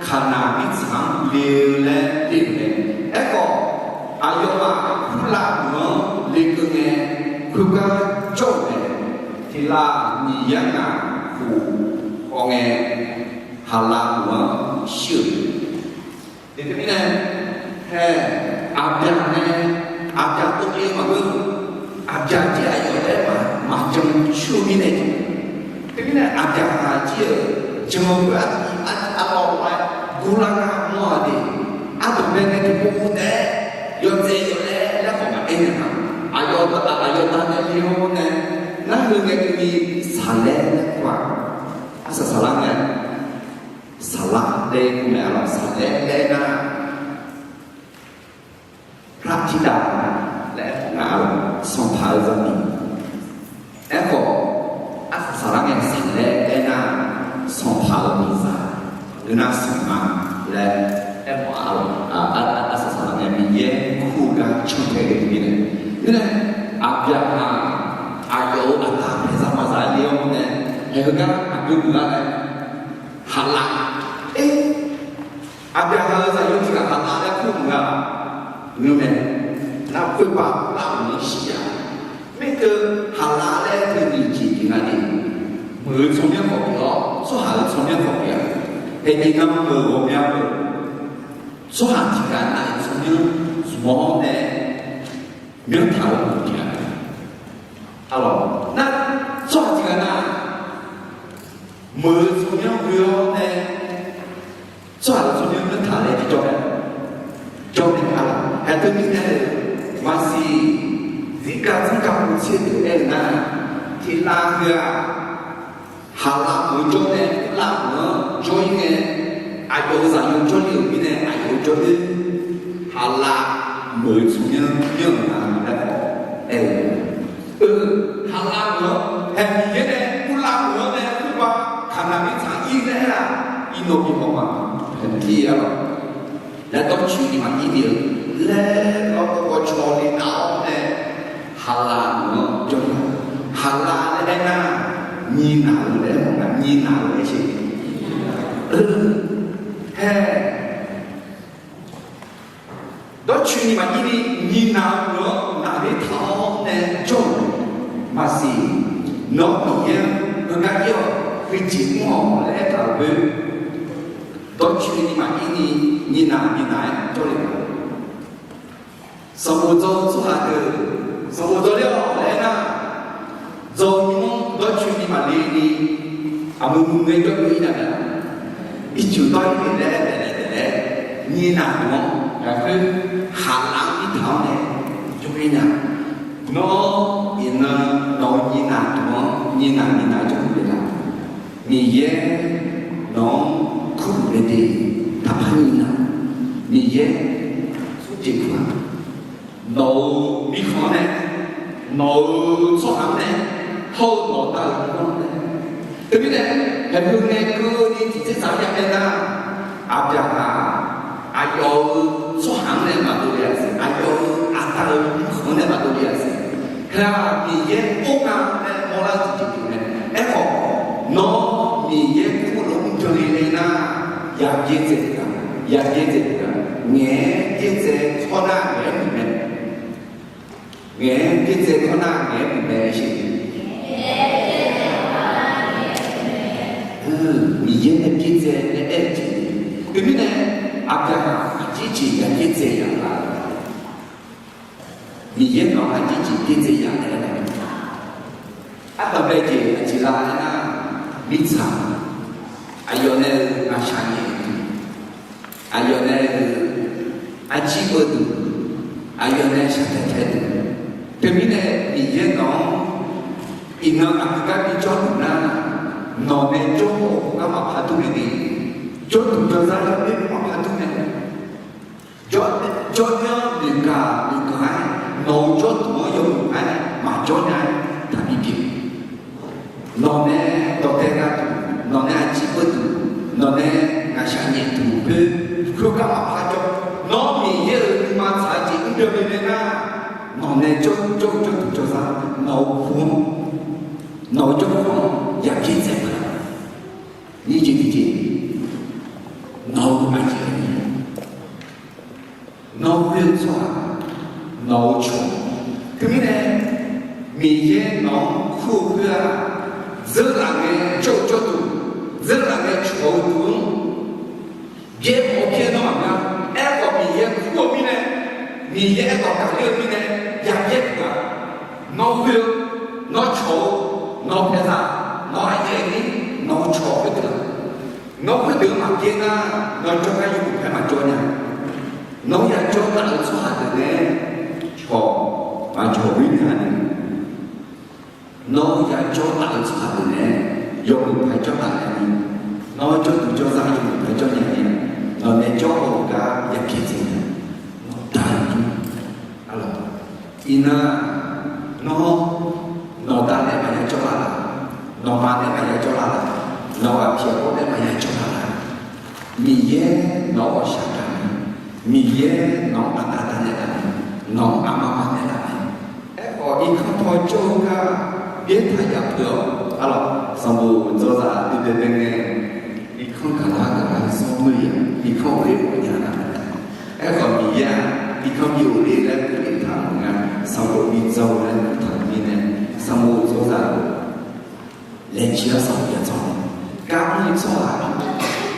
Kaqnaq mirtsaq-anr le-eu laer le-euq mae. Aerkhawf, aqyawfmaf kurlav meuq-anr lekeuv ngae, khoergar jawr-euq mae. Tiqlav Miqyaer ngaq khof hawngae, haqlav meuq-anr shir-euq mae. Teumirnae, hae, aqbyaq nae, aqbyaq tov le maqngeur, aqbyaq jir aqyawf laer maqjan coer-eu mirnae, teumirnae aqbyaqhaq jir-euq jan-eu artiv arlawr-aer guvlar nar mawr-a de. Ardanqbae nae tiqpov taef-aer yawdzae yawlaer laer khawf maqaer nya-a. Aqyawf aqyawf daq nae le-awr nae, nar heu ngae keuvni saqlaer laer kur-aq, arsaq saqlar ngae, saqlar laer kur mae. Arlawq saqlaer laer nar, พระธิดา laer nga, arlawq sanqpaq-eu zaqmiq. Aerkhawf, arsaq saqlar ngae saqlaer laer nar, sanqpaq-euq miqzaq, ngeur nar sanqma laer aermawf-a. Arlawq arsaq saqlar ngae Miqyaer kur-eu gar cantae ghae-eu mirnae, mirnae aqbyaqhaq aqyawf-euq aqda paeqzaq maqzaq le-awr nae, haeq heugar aqjox guiqlar nae haqlav, e, aqbyaqhaq-euq zaqyo tiq ghaq haqlav laer kur maqnga, ngeur mae. Nar khoerpav lavmq-anr shir-a. Mirkeuv haqlav laer teu nyiq jeq pyeuf nga ni, meuq-eu tsawrmyanr khawf pyeuf-awr, tsawrhaq-euq tsawrmyanr khawf pyeuf-a. Haeq jeq nan meuq ghawqmya meuq, tsawrhaq tiq ghaq nav-euq tsawrmyanr zmq-awr nae myanrtaq-eu meuq pyeuf-a. Arlawq nar, tsawrhaq tiq ghaq nav meuq-eu tsawrmyanr ghoe-awr nae, tsawrhaq-euq tsawrmyanr myanrtaq laer jir jawr mae. Jawr mae arlawq. Haeq teumirnae-euq maqsiq, zirgaq zirgaq mq tser deuq aer-eu nar, tiqlav heu-aq, haqlav meuq-eu jawr nae lavmq-anr jawr-ir ngae, aqyawf-euq zaqyo jawrle-euq mirnae aqyawf-eu jawrle, haqlav meuq-eu tsawrmyanr myanr-euq nga laer khawf aer-eu. Eu, haqlav meuq-anr haeq Miqyaer nae uvlav meuq-anr nae khoerpav Kaqnaq mirtsaq ir laer aer-aq, iqnan bi haw ma. Haeq tir-a lawq. Laer dawrcoeni maqir ni-eu laer lawr, gawqcawq ni dav-awr nae haqlav meuq-anr jawr-ir-a. Haqlav laer aer nar, nyinaq-eu laer mawf nga, nyinaq-eu laer sher. Eu, hae, dawrcoeni maqir ni, nyinaq-eu meuq-anr naqler taq-awr nae jawr-euq maqsiq. Nawr Miqyaer-anr heugar ir-awq, heujeq mr-awq laer aertaq-euq boe, dawrcoeni maqir ni, nyinaq nyinaq-aer jawrle-euq Sanqbof dzaw-eu tsawrhaq deuq, sanqbof dzaw ler-awq laer aer nar, dzaw-eu nymr-anr dawrcoeni maqle ni, aqmui mui ngae jawr-eu ir nya mae. Ircuf dawr-ir naeq laer daeflaef daeflaef, nyinaq deuq-anr lafkhoer haqlav-anr irtaq-awr nae jawr-ir nya. Nawr iqnan nawq-eu nyinaq deuq-anr nyinaq nyinaq jawr-eu le la? Miqyaer nawq-anr kurluf mae de, taqpar nyinaq. Miqyaer smrjeq kur-aq, nawq-euq mirkhanq-anr nae, nawq-euq tsawrhaq-anr nae, hawr-eu nawq da-euq nymr-anr nae. Teumirnae, haeqpov ngae keuvni tiqtser tsaq-anr ya aer nar, Aqbyaqhaq, aqyawf-euq tsawrhaq-anr nae maqdov le-aq siq, aqyawf-euq aqda-euq mirkhanq-anr nae maqdov le-aq siq. Heu-aq Miqyaer or nga laer mawrlar-eu tiqjeq pyeuf mae. Aerkhawf, nawr Miqyaer kur-eu lof mr jan le le nar, yabyaerdzae tiq ghaq, yabyaerdzae tiq ghaq, ngaeq-aer byaerdzae hawr nar ngaeq-aer muiq mae. Ngaeq-aer byaerdzae kawr nar ngaeq-aer bifnaeq-eu siq. Miqyaer nae byaerdzae laer aer-eu jeq. Teumirnae aqbyaqhaq aqjeq jeq ya byaerdzae ya la. Miqyaer nawq-anr aqjeq jeq byaerdzae ya laer aer-a. Ardanqbae jeq aqjeq la aer nar, mirtsaq, aqyawf nae-euq ngaqshaq nyaef-eu, aqyawf nae-euq arjir beuduq, aqyawf nae shaqtaeq tae duq. Teumirnae Miqyaer nawq-anr iqnan aqgeu gar bijawr duq nar, nawq nae jawr-awq gar maqpar dur mae ni, jawrduq jawrzar yawbyaer maqpar dur mae. Jawr, jawrnyanr noeqgaq noeqgaq-aer, nawq-euq jawrduq-anr yawmuiq-aer maqjawr nya-aer taqbi pyeuf. Nawq nae dawqdae gharduq, nawq nae aqjir beuduq, nawq nae ngaqshaq nyaefduq khoer, khoergar maqpar jawr. Nawr Miqyaer-euq nuima tsaq-eu jeq mr byan byan nae nar, nawq nae jawr, jawr, jawrduq jawrzar, nawq-euq pu-anr, nawq-euq jawrduq-anr ya byaerdzae paq-a. Nyiq jeq tiqjeq, nawq-euq aqjeq ni, nawr khoer-eu tsawrhaq, nawq-euq cawq. Teumirnae Miqyaer nawq-anr kur-eu khoer-aq, dzeurlaf ngae jawr-eu jawrduq, dzeurlaf ngae cawq-eu duq-anr byaer mawf-eu byaer nawr maqngeur. Aerkhawf Miqyaer kur-eu mirnae, Miqyaer aerkhawf gaqler-eu mirnae, ya byaer duq-aq, nawr khoer-eu, nawr cawq-eu, nawq paeqzaq, nawq aqyuif aqnyir, nawq-euq cawq khoerdeuq-aq, nawr khoerdeuq-anr maqbyaer nar, nawq jawrgar yawmuiq paer maqjawr nya. Nawr ya jawr taf-eu tsawrhaq deuq nae cawq maqcawq khoer nya ni. Nawr ya jawr taf-eu tsawrhaq deuq nae yawmuiq paer jawr taf nya ni. Nawr jawrduq jawrzar yawmuiq paer jawr nya ni. Nawq nae jawr-awq gar ya byaerdzae nya. Nawq da-eu Iqnan, nawr, nawqda nae maqya jawrlar laf, nawqma nae maqya jawrlar laf, nawq ghaq pyaeq-awr nae maqya jawrlar laf. Miqyaer nawq-anr ghawqshaq gaq-a, Miqyaer nawq-anr aqda da naeqlaf-a, nawq-anr aqma ma naeqlaf-a. Aerkhawf irkanr paw jawr-eu gar byaertaq yaf peuq-awr, arlawq, sanqbof dzawzaq dui dae bae ngae, irkanr gaqlar gaqlar-eu sanr meuq-a, irkanr ghofle ghofle nya nar. Aerkhawf Miqyaer-aq, irkanr bi ghofle laer keuvle taq-euq nga, sanqbof bi dzawr-eu laer kurtaq-euq mirnae, sanqbof dzawzaq-eu laejae-anr sanqbof ya dzawr-a. Gar mr-eu tsawrhaq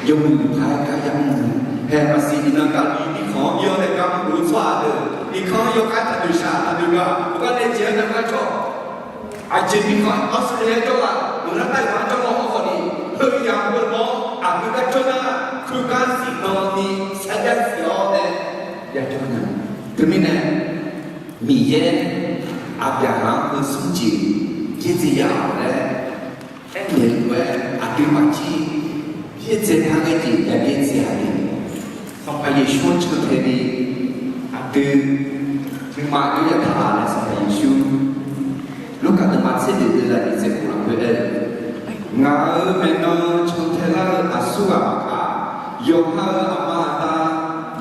yawmuiq paq-aer gar ya mr-eu, hae maqsiq iqnan gaqli mirkhanq-anr bi-awr nae gar mr-eu tsawrhaq deuq, irkanr-anr yawkhav taqnoeq shaq taqnoeq gaq, gar laejae-anr nar gar cawq. Aqjeq mirkhanq-anr Australia jawrlaf, meuq nar Taiwan jawrlaf-awr khawf ni, heu yamq heu lawr aqgeu gar jawr nar, khoergar zifdan ni sarjax zif-awr nae ya jawr nya. Teumirnae Miqyaer Aqbyaqhaq-anr heu smr jeq byaerdzae ya-awq laer aernaeq-eu lof-aer aqduimaf jir byaerdzae par ghae jeq ya byaerdzae-a ni. Sanqpaq Yeqsur-anr cantae ni aqdui nuima aqjox ya taq-a laer Sanqpaq Yeqsur Lurkaf deuvma tser deuq deuv lafni tser khof lafkhoer aer-eu, ngaq-euq maeqnan cantae lar-eu aqsurghaq maqkaq, yawqha-euq aqma aqda,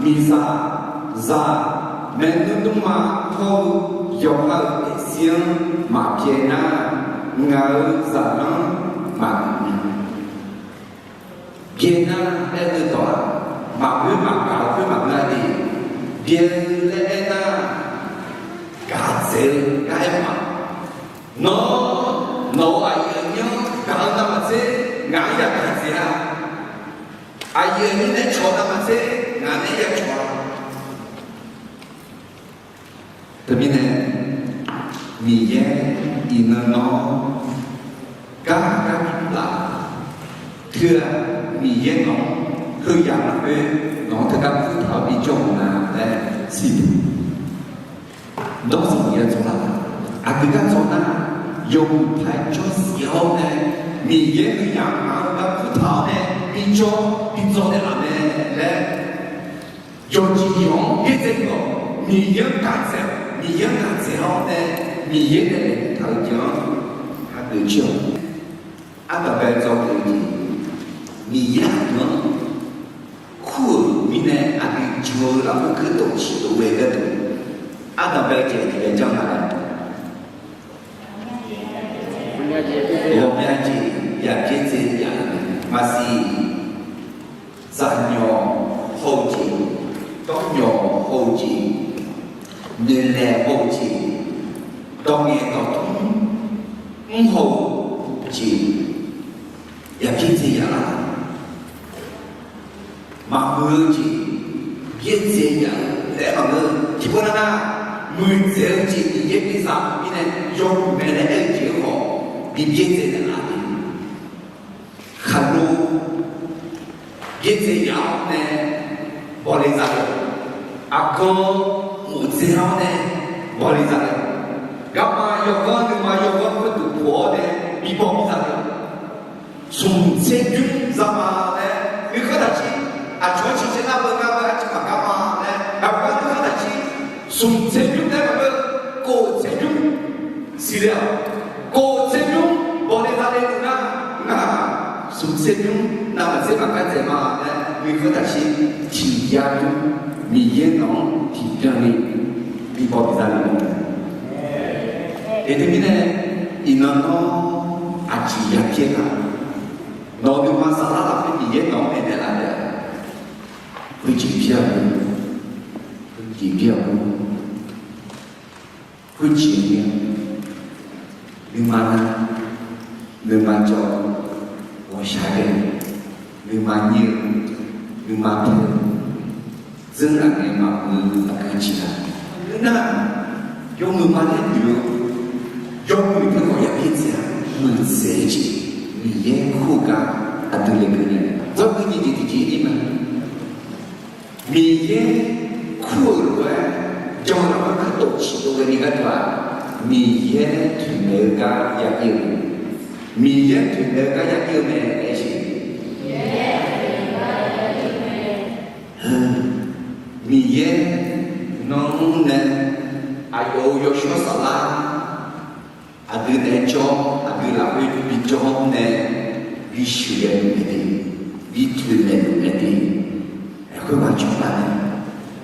miqzaq, zaq, maernmr dmrma hawr-eu yawqha-euq daefzir-anr maqbyae nar, ngaq-euq zaqlanr maqmuiq nya. Byae nar aer-eu dawq-aq, maqghoer maqgaq-eu khoer maqngeur-a de. Byae-eu laer aer nar, gaq dzaeq-eu gar aer ma. Nawr, nawq-euq aqyuif aqnyir-anr gaq-eu navmaqtser ngaq-anr ya gaq dzaeq-a. Aqyuif aqnyir nae cawq-eu navmaqtser ngaq nae ya cawq-a. Teumirnae, Miqyaer iqnan nawr gar gar bi laf, teu-aq, Miqyaer nawq-anr heuyaq lafkhoer nawq-anr teugar kurtaq-awr bijawr-eu nga laer siqduq. Nawr sanqbof ya dzawq lar, aqgeu gar dzawq nar, yawmuiq paq-aer jawr siq-awr nae, Miqyaer heuyaq ngaq-anr gar kurtaq-awr nae bijawr bi dzawq naeqlaf mae laer yawqjeq yawq-anr byaerdzae-awq. Miqyaer-anr gaq dzaeq, Miqyaer-anr gaq dzaeq-awr nae, Miqyaer nae laeqhmq taq-eu jeq-anr hageuf jir-awq. Ardanqbae dzawgeuf-eu jeq, Miqyaer aqdui-anr kur-euq mirnae aqdui jan-eu lafkhoer keuv dawq ciq dov ghae gharduq, ardanqbae jeq tiqghaq janr nga laer, ghawqmya jeq ya byaerdzae ya-eu mae. Maqsiq, zaqnyawq haw-eu jeq, dawrnyawq haw-eu jeq, noeqlaeq haw-eu jeq, Mawr-eu jeq yabyaerdzae yaf-a. Maqmuiq-eu jeq byaerdzae yaf-eu laer maqngeur. Tiqpov nar nar, muiqdzaeq-eu jeq Miqyaer bidzaq-eu mirnae yawmuiq mae laer aer-eu jeq-anr khawf, bi byaerdzae naeqlaf-a. Khaqlo byaerdzae yaf-awr nae bawle zale. Aqgan mofdzae-awr nae bawle zale. Garma yawqganr nuima yawqganr khoerduq poq-awr nae bi baw bi zale. Smq tser bymr zama laer nuikhanr taqjir. Aqcawq-anr ciqcaev nar beu ngar beu arciv maqgar ma laer aqgar nuikhanr taqjir. Smq tser bymr laer maqngeur, kof tser bymr siqle-awq. Kof tser bymr bawle zale-eu nar, ngar smq tser bymr navmaqtser maqgar dzaeq ma laer nuikhanr taqjir. Tiq ya bymr Miqyaer nawq-anr tiqbyan ni bi baw bi zale-eu mae. Eq, teumirnae iqnan nawr aqjeq ya pyaer-a. Nawq-eu nuima saflar lafkhoer Miqyaer nawq-anr maeqnaeq laf taef-a. Khoerjeq byaer-eu, khoerjeq byaer-eu khoerjeq-a, nuima nar, nuima jawr-eu, ghawqshaq ghae-eu, nuima nyir-eu, nuima paer-eu, dzeurlaf ngae maqmuiq-eu aqgeu jeq-a. Nar, yawmuiq ma laer noeq-eu, yawmuiq teu khawf yabyaerdzae-a. Muiqdzaeq-eu jeq Miqyaer kur-eu gar aqdui le keuv nya. Dzawrgui jeq tiqjeq-ir ma. Miqyaer kur-euq lof-aer jan-eu lafkhoer kuirtof ciqdov ghaeni gharduq-aq, Miqyaer toeqmaeq-eu gar yabyaer-eu mae. Miqyaer toeqmaeq-eu gar yabyaer-eu mae laer siq. Miqyaer nawq-anr nae aqyawf-euq yawshawr saflar aqdui naeq-aer jawr, aqdui lafkhoer bijawr nae bi sheuqghae luf mae de, bi toeqmaeq luf mae de. Aerkhoer maq cawba nae,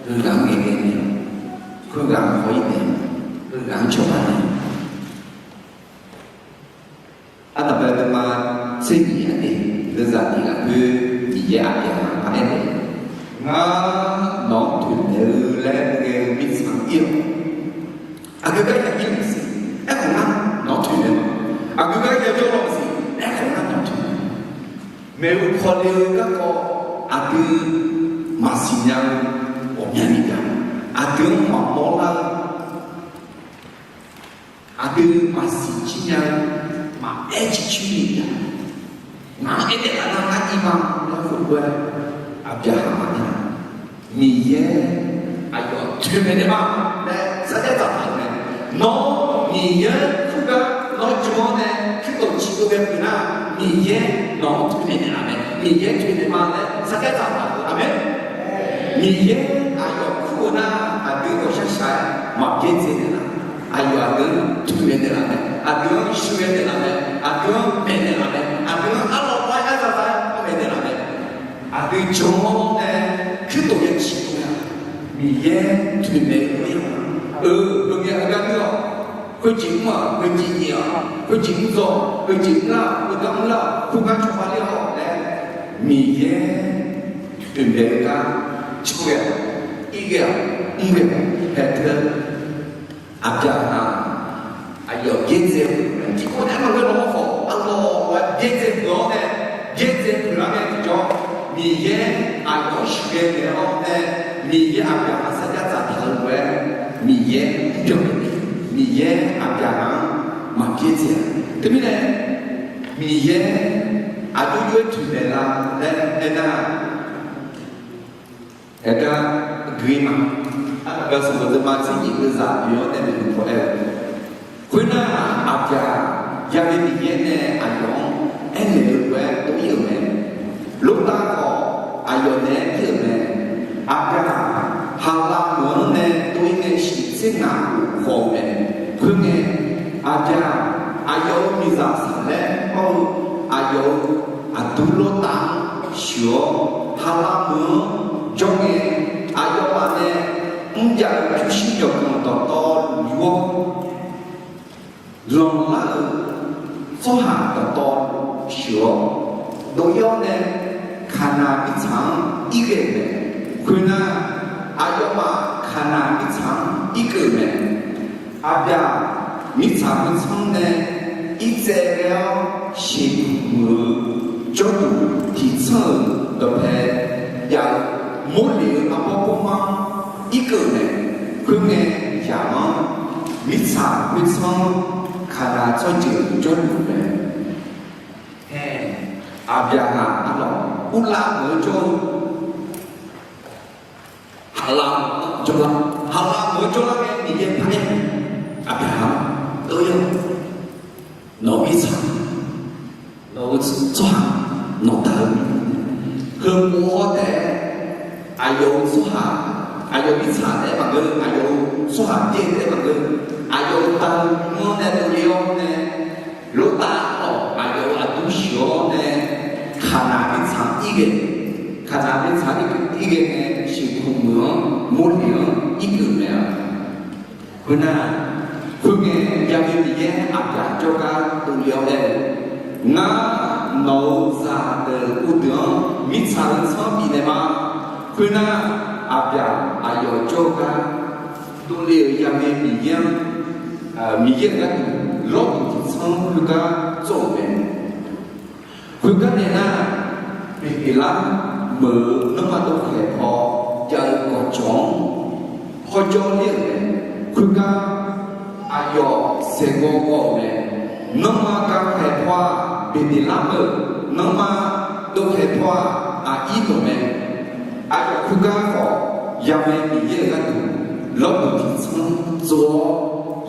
heughaq-anr ngaeqghae nae, khoerghaq-anr haw-ir nae, heughaq-anr cawba nae. Arnavbae nuima tser nyiq-a de, nuizaq tiq lafkhoer Miqyaer aqyawf-anr par aer nae, ngar nawq-anr toeqmaeq-eu laer ghae-eu mirtsaq-anr ir-awq. Aqgeu gar yaqir-eu maqsiq. Aerkhawf ngar nawq-anr toeqmaeq ma. Aqgeu gar yajawr law maqsiq. Aerkhawf ngar nawq-anr toeqmaeq ma. Maeqhu paw le-eu garkawv aqdui maqsiq nya-eu ghawqmyani taef-a. Aqdui-anr maqmawr lar-eu, aqdui maqsiq jir nya-eu, maqaer ciqcir ni taef-a. Ngaq-anr aernaeq laf nar ngar ir ma laer khoerlof-aer Aqbyaqhaq maqaer-a. Miqyaer aqyawf toeqmaeq naeq ma laer sarjax dzaqtaq-euq mae. Nawr Miqyaer kur gar nawr jmq-awr nae kuirtof ciqdov ghae peuq nar, Miqyaer nawq-anr toeqmaeq naeqlaf mae. Miqyaer toeqmaeq ma laer sarjax dzaqtaq-euq. Aqmeq. Miqyaer aqyawf kur-eu nar, aqdui ghawqshaq shaq-aer maqbyaerdzae naeqlaf. Aqyawf aqdui-anr toeqmaeq naeqlaf mae. Aqdui-anr sheuqghae naeqlaf mae. Aqdui-anr maeqnaeq laf mae. Aqdui-anr arlawr bar-aer lar za-aer maeqnaeq laf mae. Aqdui jmq-awr nae kuirtof ya ciqdov-a. Miqyaer toeqmaeq-eu lof-aer ya-a. Eu, heungae heugar nuir-awq. Khoerjeq mr-aq, khoerjeq nyiq-aq, khoerjeq mr dzaw, khoerjeq mr lar, heugar mr lar, khoergar cawba ler-awq laer, Miqyaer toeqmaeq-eu gar cawghae-awq, ir ghae-awq, mr ghae-awq, haeq teu. Aqbyaqhaq aqyawf byaerdzae-eu tiqkawv nae maqngeur-awr khawf, arlawr-aer byaerdzae peuq-awr nae, byaerdzae peuq lar nae tiqjawr, Miqyaer aqyawf-anr sheuqghae naeq-awr nae, Miqyaer Aqbyaqhaq sarjax dzaqtaq-eu lof-aer, Miqyaer mrbyan, Miqyaer Aqbyaqhaq-anr maqbyaerdzae-a. Teumirnae, Miqyaer aqjox jov-aer toeqmaeq la laer aernar, aergar gui ma. Arnavbae sanqbof deuvma tser nyiq deuvzaq bif-awr nae maeqhu paw aer-eu, khoernar, Aqbyaqhaq yaghae Miqyaer nae aqyawf-anr aernaeq-eu lof-aer dov-ir-euq mae. Lortav khawf, aqyawf naeq-aer ir-euq mae. Aqbyaqhaq Haqlaq meuq-anr nae dov-ir nae shiq tser ngaq khof haw-eu mae. Khoerngae, Aqbyaqhaq aqyawf-euq miqzaq saqlaer mr-eu aqyawf-euq aqdur Lortav-anr sheuq-awr, Haqlaq meuq-anr jawr ngae, aqyawfmaf nae mrjav-eu pyurshuir yawqganq dawqtawvluf yur-awr, lanqlar-euq tsawrhaq dawqtawvluf sheuq-awr, dov-ir-awr nae Kaqnaq mirtsaq-anr irghae-euq mae. Khoernar, aqyawfmaf Kaqnaq mirtsaq-anr irkeuv-euq mae. Aqbyaq mirtsaq murtsanr nae Irtsaev ghae-awr sheuqmuiq-eu jawrduq tiqtsanr-euq dawqpae jav-eu, morlef-eu arbawr bawrmar irkeuv nae, khoerngae yaq-anr mirtsaq khoertsanr-anr Kaqnaq tsawrjeuq jawrluf mae. Aer, Aqbyaqhaq arlawq uvlav meuq-eu jawr-eu, haqlav meuq-anr jawrlar, haqlav meuq-anr jawrlar ngae Miqyaer paq-aer, Aqbyaqhaq-anr, Aqyawf, nawq-eu mirtsaq, nawq-eu tsawrhaq, nawqda-eu mirnae, heupov-awr taef-aer, aqyawf-euq tsawrhaq, aqyawf mirtsaq taef-aer maqngeur, aqyawf-euq tsawrhaq byaer taef-aer maqngeur, aqyawf-euq da-eu nymr-anr nae dovle-awr nae, Lortav-awq, aqyawf-euq aqdui sheuq-awr nae, Kaqnaq mirtsaq irghae, Kaqnaq mirtsaq irghae nae sheuqmuiq-anr, morlef-anr irkeuv mae-a. Khoernar, khoerngae Ya'we Miqyaer Aqbyaq jawrgar dovle-awr aer-eu, Ngar nawq-euq zaqdeuq uvdeuq-anr mirtsaq-euq tsanr bifnaeq ma. Khoernar, Aqbyaq aqyawf jawrgar dovle-euq Ya'we Miqyaer-anr, Miqyaer-euq gharduq lawrduq tiqtsanr khoergar tsawr-euq mae. Khoergar nae nar, Beqdeqlar meuq-eu nanrma dovkhaeq paw jav-eu gawqjawq-anr hawjawr ler-euq mae. Khoergar aqyawf saeqgawv gawv-euq mae. Nanrma gavkhaeq paw-aq Beqdeqlar meuq, nanrma dovkhaeq paw-aq aqir dawq mae. Aqyawf khoergar khawf, Ya'we Miqyaer-euq gharduq lawrduq tiqtsanr tsov-awr,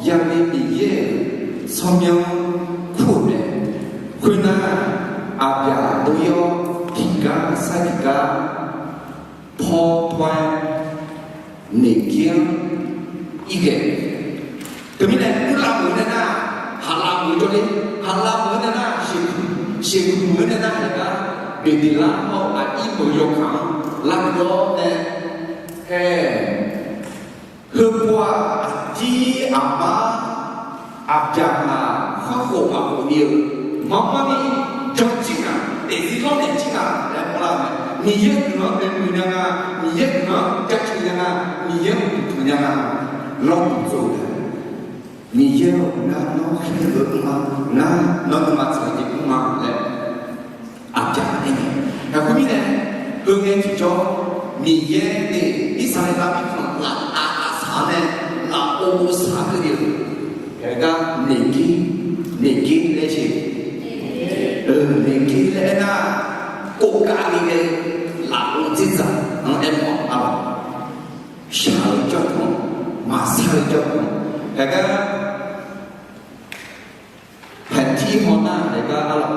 Ya'we Miqyaer-euq tsawrmyanr kur-euq mae. Khoernar, Aqbyaq dov-ir-awr, tiqgar sar tiqgar paw paw-aer, Neqgir-anr irghae. Teumirnae uvlav meuq-eu nae nar, haqlav meuq-eu jawrler, haqlav meuq-eu nae nar, sheuqmuiq-eu nae nar, haeqgar Beqdeqlar hawr-eu aqir meuq yawkaq-anr lavguv-awr nae, hae, heupov-aq, aqdir aqmar Aqbyaqhaq kharkhof maqkhof ni-eu, marmarni janjir ngaq, daefzir lawrnaeq jir ngaq laer mawrlar-eu mae. Miqyaer guiqlanq-anr maeqmuiq nya nga, Miqyaer guiqlanq-anr jaceuq nya nga, Miqyaer-anr uqduq tanq nya nga, lawrduq tsov-eu mae. Miqyaer-or, ngar nawr khaerluf-eu mr-a, ngar nawr nuima tsaq-eu jeq mr-a laer Aqbyaq aer-eu. Aqkhoermirnae, heungae tiqjawr, Miqyaer nae Irsaqleqlav mirkhanq laftav lavsaq-awr nae, lafov saq-eu keuvni-eu, haegar Neqgir, Neqgir laer jeq, Neqgir laer aernar, kovgav ni nae lafov dzerdzaq-anr aermawf-a lawq. Shaq-eu jawrduq-anr, maqsar-eu jawrduq-anr, haegar Paeqtir hawnar haegar arlawq,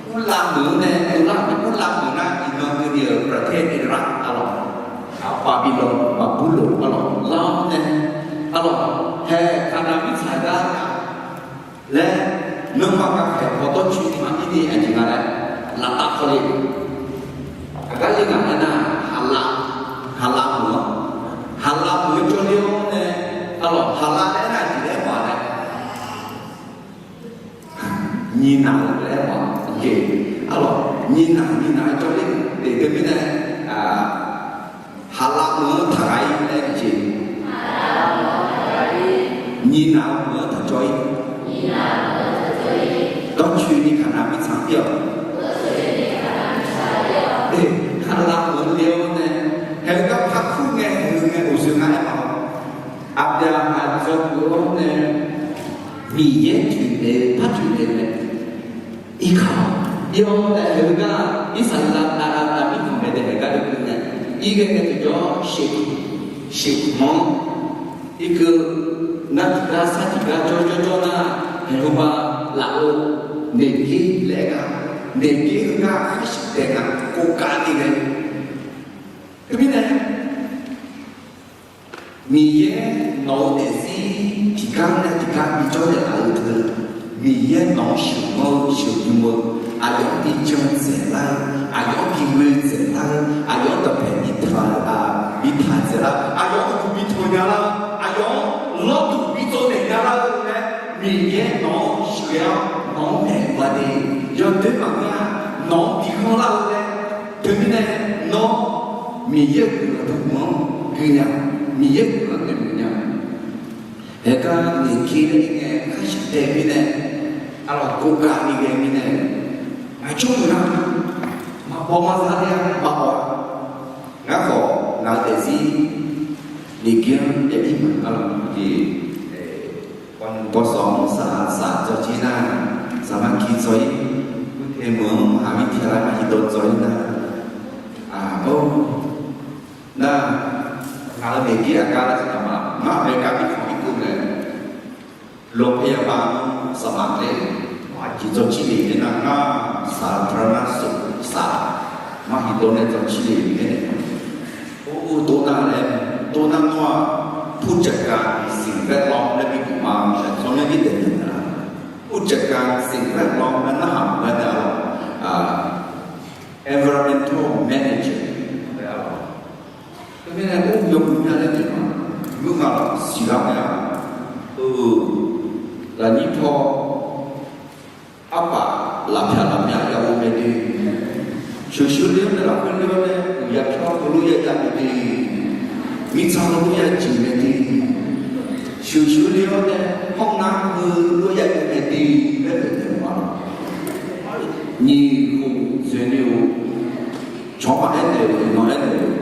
uvlav meuq-anr nae dovlar-euq mae. Uvlav meuq nar iqnan keuvni-euq ประเทศอิรัก arlawq, Babilon, Baqburloq arlawq, lar-awr nae arlawq, hae Kaqnaq mirtsaq gar laer, nanrma gavkhaeq paw dawrcoeni maqbir ni aqjeq nga laer laftav kawle-eu. Aqgar le ngaq aernar, haqlav, haqlav meuq-anr, haqlav meuq-eu jawrler-awr nae arlawq, haqlav laer aernar aqjeq laer aermawf-a laer Nyiqnaq-eu laer aermawf-a. Arlawq, nyiqnaq nyiqnaq-eu jawrler-eu, teumirnae, haqlav meuq-anr taqghaq-ir laer jeq, nyiqnaq-eu meuq-anr taqjawr-ir. Dawrcoeni Kaqnaq mirtsaq pir-awq. Haqlav meuq-anr le-awr nae, haeq-eu gar par kur ngae, haeq-eu ngae uqzoeq nga aermawf-a. Aqbyaqhaq dzawgeuf-awr nae, Miqyaer toeqnaeq-eu par toeqnaeq-eu mae. Irkaq-awr, ir-awr nae haeq-eu gar Irsaqleqlav aqda mirkhanq maeqdaeq haeq gar dovkeuv nae, irghae ngae tiqjawr sheuq, sheuqkmq-anr irkeuv, nar tiqgar sar tiqgar jawrjawr jawr nar, haeq heuba lafov Neqgir laer aer gar, Neqgir heugar khar sheuq taef nga, kovgav ni ghae. Teumirnae Miqyaer nawq-eu daefzir tiqgar nae tiqgar bijawr naeqlaf-eu deuq, Miqyaer nawq-anr sheuqghanr-eu sheuqdm-eu, aqyawf-anr bi jan dzaeqlar-eu, aqyawf-anr bi ghoe dzaeqlar-eu, aqyawf-anr dawqpae bi taq, bi taq dzaeqlar-eu, aqyawf-anr uqduq bi tanq nya lar-eu, aqyawf-anr lawrduq bi tsovnaeq nya lar-eu laer, Miqyaer nawq-anr sheuqghae-awr nawq-anr maeqluf-a de. Yawdoer maqngeur-a, nawq-anr bi ghanrlar-eu laer, teumirnae nawr Miqyaer-euq guiqlanq dawqma-anr gui nya, Miqyaer-euq guiqlanq-anr naeq meuq nya. Haeq gar Neqgir laer ir ngae khar sheuq taef mirnae, Arlawq, kov kavni ghae mirnae, aqcawq-eu nar, maqbaw mazar ler-a, maqbaw-a. Ngar khawf ngaq-eu daefzir Miqyaer-anr yabi ma arlawq jeq, bawsawq-anr saq saq dzawjir nar, saqmar ki dzawr-ir, meuq-anr maqha mir tiq lar maqhi dawv dzawr-ir nar, aq, or, nar, ngaq-euq daefzir aqgar lar saqma, ngar-aq bae gar bi khanq-ir keuv mae. โรงพยาบาล saqma le, aqjeq dzawrjir le nae nar, ngar สาธารณสุข saq, maqhi dawv nae dzawrjir le nae, or, dov nar laer, dov nar nawr-aq ผู้จัดการสิ่งแวดล้อม laer bi buq ma, shaqtsawr nae bi daeq naeq nar, ผู้จัดการสิ่งแวดล้อม laer narhaq maqghae nar-aq, environmental manager laer-aq, teumirnae or yawmuiq mya laer jeq ma, yur nga laf siqlar mae-aq, eu, lafnyir paw arpaf lafpyaq lafmyav ya ghof mae de, sheuqsheuq ler-awr nae lafkhoer ler-awr nae uqya pyawr heulof ya jav mae de, mirtsaq heulof ya jeq mae de, sheuqsheuq ler-awr nae hawr nar heulof ya jav mae de laer noeqtmq ma laf. Nyiq khof dzoeqni-eu cawq-anr maqaer naeq-euq iqnan aernaeq-eu,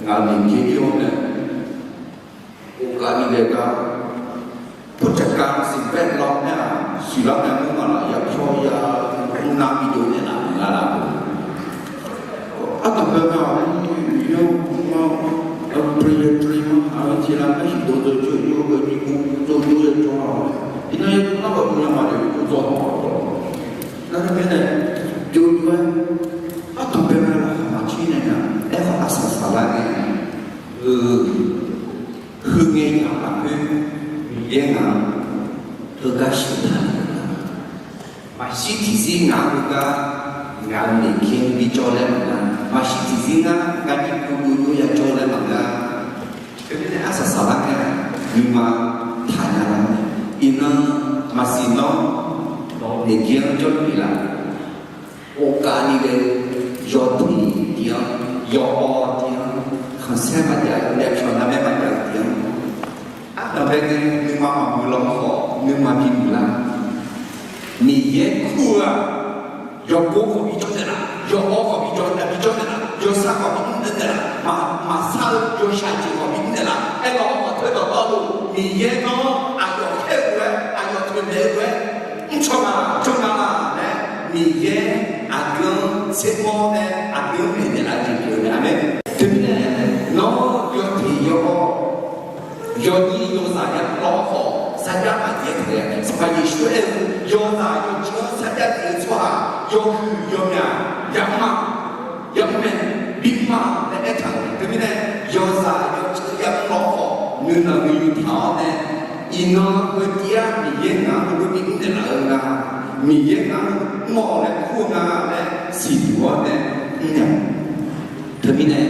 ngaq-euq Miqyaer jir-awr nae, uvgav ni ghae gar ผู้จัดการสิ่งแวดล้อม nae-aq, siqlar nae mr nga laf, ya pyawr ya, mr nar bi jov naeq laf, maqnga laf. Ardanqbae ma, Miqyaer-or, mr-awr, เปลี่ยนใจ ma, aqyawf tiq lar maqsiq dov dzaw jawr-eu jawr-eu nyiq gu dzaw jawr-eu jawr-a, iqnan ya nar ghawq nya ma nae dov dzaw-awq. Nar mirnae, jov-aer, ardanqbae ma laqkhaq maqjir nae nar, aerkhawf arsaq saqlar nae, eu, heungae yaq lafkhoer Miqyaer ngaq-anr heugar sheuq taq-euq nga. Maqshir tiqzir ngaq-anr heugar, ngaq-euq naeq ker-anr bijawr laer maqnga. Maqshir tiqzir ngar, ngar jir gu gu yur ya jawr laer maqnga. Teumirnae arsaq saqlar ngae, nuima taqnya lar mae. Iqnan maqsiq nawr, nawq-eu naeq ker-anr jawrluf-ir laf. Uvgav ni ghae-eu yawteq tiv-anr, yawawr tiv-anr, khanqsaer maqjav-eu, laepyawq narmaer maqjav-eu tiv-anr, ardanqbae ngae nuima maqmuiq lawr khawf nuima bimuiq lar. Miqyaer kur-eu-aq, yawgor khawf bijawr naeqlaf, yawawr khawf bijawr naeqlaf, bijawr naeqlaf, yawsar khawf bimr naeqlaf, maqsar-eu yawshaq jeq khawf bimr naeqlaf, aerkhawf-awr khawf teudawq dawrluf Miqyaer nawr aqyawf khaer-eu lof-aer, aqyawf toeqmaeq-eu lof-aer, mrcaw nga, jawr nga laer, Miqyaer aqdui-anr tsermawr nae aqdui-anr maeqnaeq laf jeq pyeuf-eu mae. Aqmeq. Teumirnae nawr yawteq yawawr, yawnyir yawzaq yamr lawr khawf sarjax maqjav taef-a. Sanqpaq Yeqsur aer-eu, yawzaq yawceuv-anr sarjax daef-eu tsawrhaq yawhuiq yawmyaq yamr ma, yamr mae, bimr ma laer aertaq-euq mae. Teumirnae yawzaq yawceuv yamr lawr khawf nuinanq nuiyu taq-awr nae, iqnan heutiv-aer Miqyaer ngaq-anr heulof-aer bimr naeqlaf-eu nga, Miqyaer ngaq-anr mr-awq laer kur-eu nga laer siqduq-awr nae mrnya. Teumirnae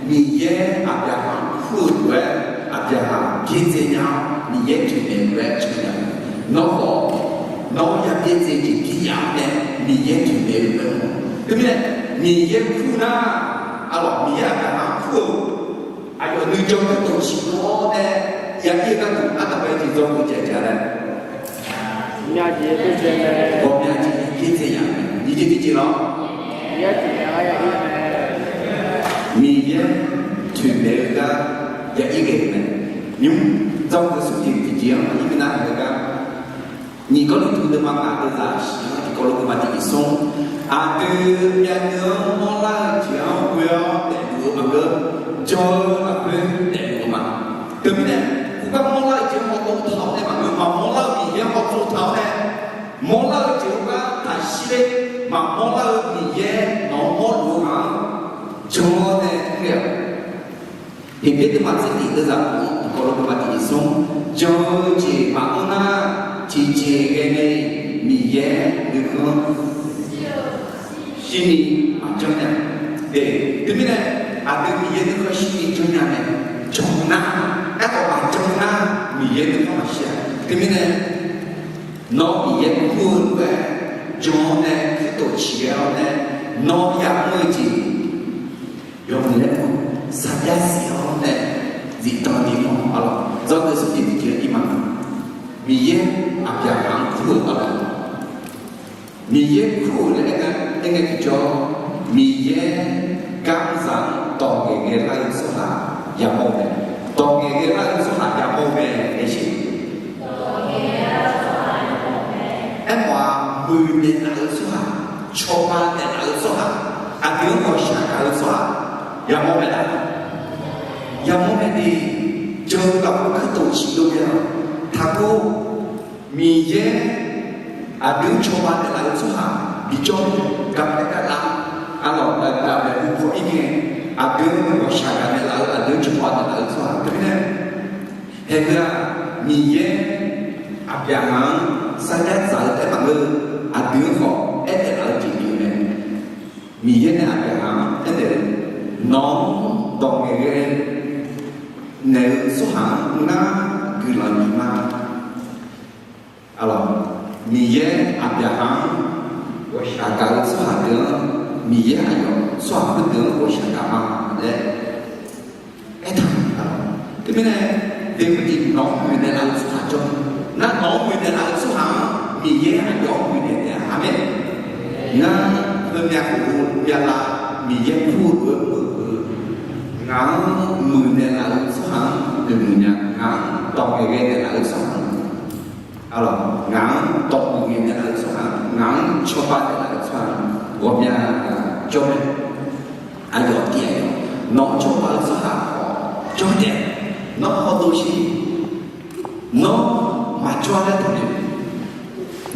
Miqyaer Aqbyaqhaq-anr kur-eu lof-aer Aqbyaqhaq byaerdzae nya-awr Miqyaer toeqmaeq-eu lof-aer toeqmaeq nya. Nawr khawf, nawr ya byaerdzae jeq bif yaf-awr nae Miqyaer toeqmaeq-eu lof-aer mr-awq. Teumirnae Miqyaer kur nar, arlawq Miqyaer Aqbyaqhaq-anr kur-eu aqyawf nuijan nuitawq ciqbur-awr nae ya ir-eu gharduq ardanqbae jeq dzawgeuf jaeq jaeq laer, ghawqmya jeq byaerdzae nya-eu nyiq jeq tiqjeq lawr. Miqyaer toeqmaeq-eu gar ya ir ghae-eu mae. Nymr dzawgeuf smr jeq tiqjeq-anr maqir minav-eu gar, nyiq Gawrliqtu deuvma ngaq deuvzaq shiq-anr tiq Gawrliqtu deuvma tiq nyiq smr, aqdui myavnuiv-anr mawrlar-eu jeq-anr ghoe-awr daefluf-eu maqngeur, jan-eu lafkhoer daefluf-eu ma. Teumirnae, khoergar mawrlar-eu jeq-anr hawtsov taq-awr nae maqngeur, maqmawrlar-eu Miqyaer-anr hawtsov taq-awr nae, mawrlar-eu jeq-anr gar taqshir ler, maqmawrlar-eu Miqyaer nawq-anr mawrluf-eu ghaq-anr jan-awr nae mr ghae-aq, Heqbyaer deuvma tser tiq deuvzaq khof-anr tiq Gawrliqtu deuvma tiq nyiq smr, jan-eu jeq maqanr nar, tiqjeq ghae nae Miqyaer nuikhanr shirni maqjanr nya. Teumirnae aqdui Miqyaer nuikhanr shirni janrnya mae. Jan nar, aerkhawf maqjan nar Miqyaer nuikhanr maqshir-a. Teumirnae nawr Miqyaer kur-eu lof-aer jan-awr nae kuirtof ciq-aer-awr nae, nawr yamr-eu jeq yawmuiq laer mr-awr sarjax siq-awr nae zifdan ni mr-awr arlawq, dzawgeuf smr jeq tiqjeq-anr ir ma. Miqyaer Aqbyaqhaq-anr kur-eu arlawq, Miqyaer kur-euq laer aer-a, aer ngae tiqjawr, Miqyaer gar mrzaq-anr dawq ngaeqghae lar-eu tsawrhaq yamawr-eu mae. Dawq ngaeqghae lar-eu tsawrhaq yamawr-eu mae, aer siq. Aermawf-aq, muiqnaeq laf-eu tsawrhaq, cawba naeqlaf-eu tsawrhaq, aqdui-anr ghawqshaq gaq-eu tsawrhaq yamawr mae laf. Yamawr mae de. Jan-eu lafkhoer kardov ciqdov mae-aq, taqgor. Miqyaer aqdui-anr cawba naeqlaf-eu tsawrhaq bijawr, garpaer garlav, arlawq gaqdav maeqhu paw-ir ngae, aqdui-anr ghawqshaq gaq naeqlaf-eu, aqdui-anr cawba naeqlaf-eu tsawrhaq teumirnae, haeqheu-aq, Miqyaer Aqbyaqhaq-anr sarjax dzaq-eu taef maqngeur, aqdui-anr khawf aernaeq laf-eu jeq pyeuf mae. Miqyaer nae Aqbyaqhaq-anr aernaeq-eu, nawq-anr dawq ngaeqghae naeq-eu tsawrhaq-anr ngar guiqlanq bif ma. Arlawq, Miqyaer Aqbyaqhaq-anr ghawqshaq gaq-eu tsawrhaq deuq-anr, Miqyaer aqyawf tsawrhaq khoerdeuq-anr ghawqshaq gaq ma laer aertaq-euq. Teumirnae, deuq maqjeq nawq-anr muiqnaeq laf-eu tsawrhaq jawr, nar nawq-anr muiqnaeq laf-eu tsawrhaq-anr Miqyaer aqyawf-anr muiqnaeq taef-a. Aqmeq. Ngar heumyav khof-eu myavlav Miqyaer kur-eu lof-aer meuq-eu, ngaq-anr muiqnaeq laf-eu tsawrhaq-anr noeqmuiq nya, ngaq-anr dawq ngaeqghae naeqlaf-eu tsawrhaq-anr, arlawq, ngaq-anr dawq ngaeqghae naeqlaf-eu tsawrhaq, ngaq-anr cawba naeqlaf-eu tsawrhaq ghawqmya jawr mae. Aqyawf tiv-aer, nawq-anr cawba-eu tsawrhaq khawf jawr nae, nawr hawdov shir. Nawr maqjawr laer taqnoeq.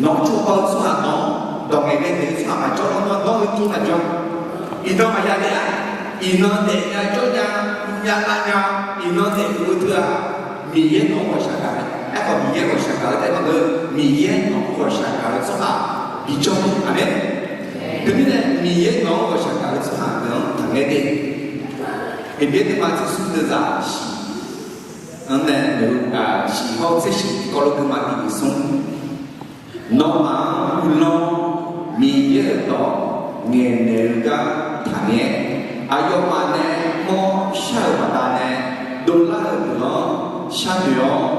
Nawq-anr cawba-eu tsawrhaq, nawq-anr dawq ngaeqghae naeq-eu tsawrhaq maqjawr lar nar, nawr heujawr maqjawr. Iqnan maqya daef-a. Iqnan daefnya jawrnya, myavlav nya, iqnan daefluf-eu teu-aq, Miqyaer nawq-anr ghawqshaq gaq-a. Aerkhawf, Miqyaer ghawqshaq gaq-eu taef maqngeur, Miqyaer nawq-anr ghawqshaq gaq-eu tsawrhaq bijawr mae. Aqmeq. Teumirnae, Miqyaer nawq-anr ghawqshaq gaq-eu tsawrhaq deuq-anr taqngaer de. Heqbyaer deuvma tser smr deuvzaq shiq-anr nae, shiq hawr tser shiq tiqkawv lof deuvma tiq geuf smr. Nawmaf-anr guiqlanq, Miqyaer-euq dawq ngaeqnaeq-eu gar taqngaer. Aqyawfmaf nae mawr shar-euq baqdanae, dovlar-euq deuq-anr sharnoeq-awr,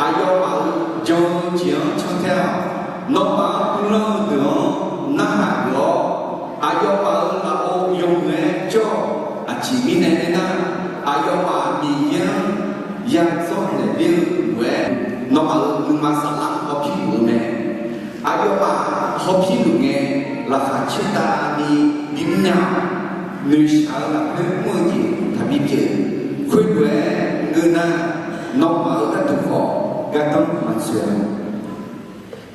aqyawfmaf-euq jan-eu jeq-anr cantaer-awq. Nawmaf-anr guiqlanq-eu deuq-anr narhaq geuf-awr, aqyawfmaf-euq lafov yawmuiq-aer jawr-awq. Aqjeq mirnae aernar, aqyawfmaf Miqyaer-anr yadzanr naeqler-eu lof-aer, nawmaf-euq nuima saflar hawpir luf-eu mae. Aqyawfmaf hawpir luf ngae, laqkhaq caertavni bimr nya-awq. Noeqshaq-eu lafkhoer mr-eu jeq taqbi pyeuf. Khoerlof-aer ngeur nar, nawmaf-euq gharduq khawf gardanr maqtsoeq-a.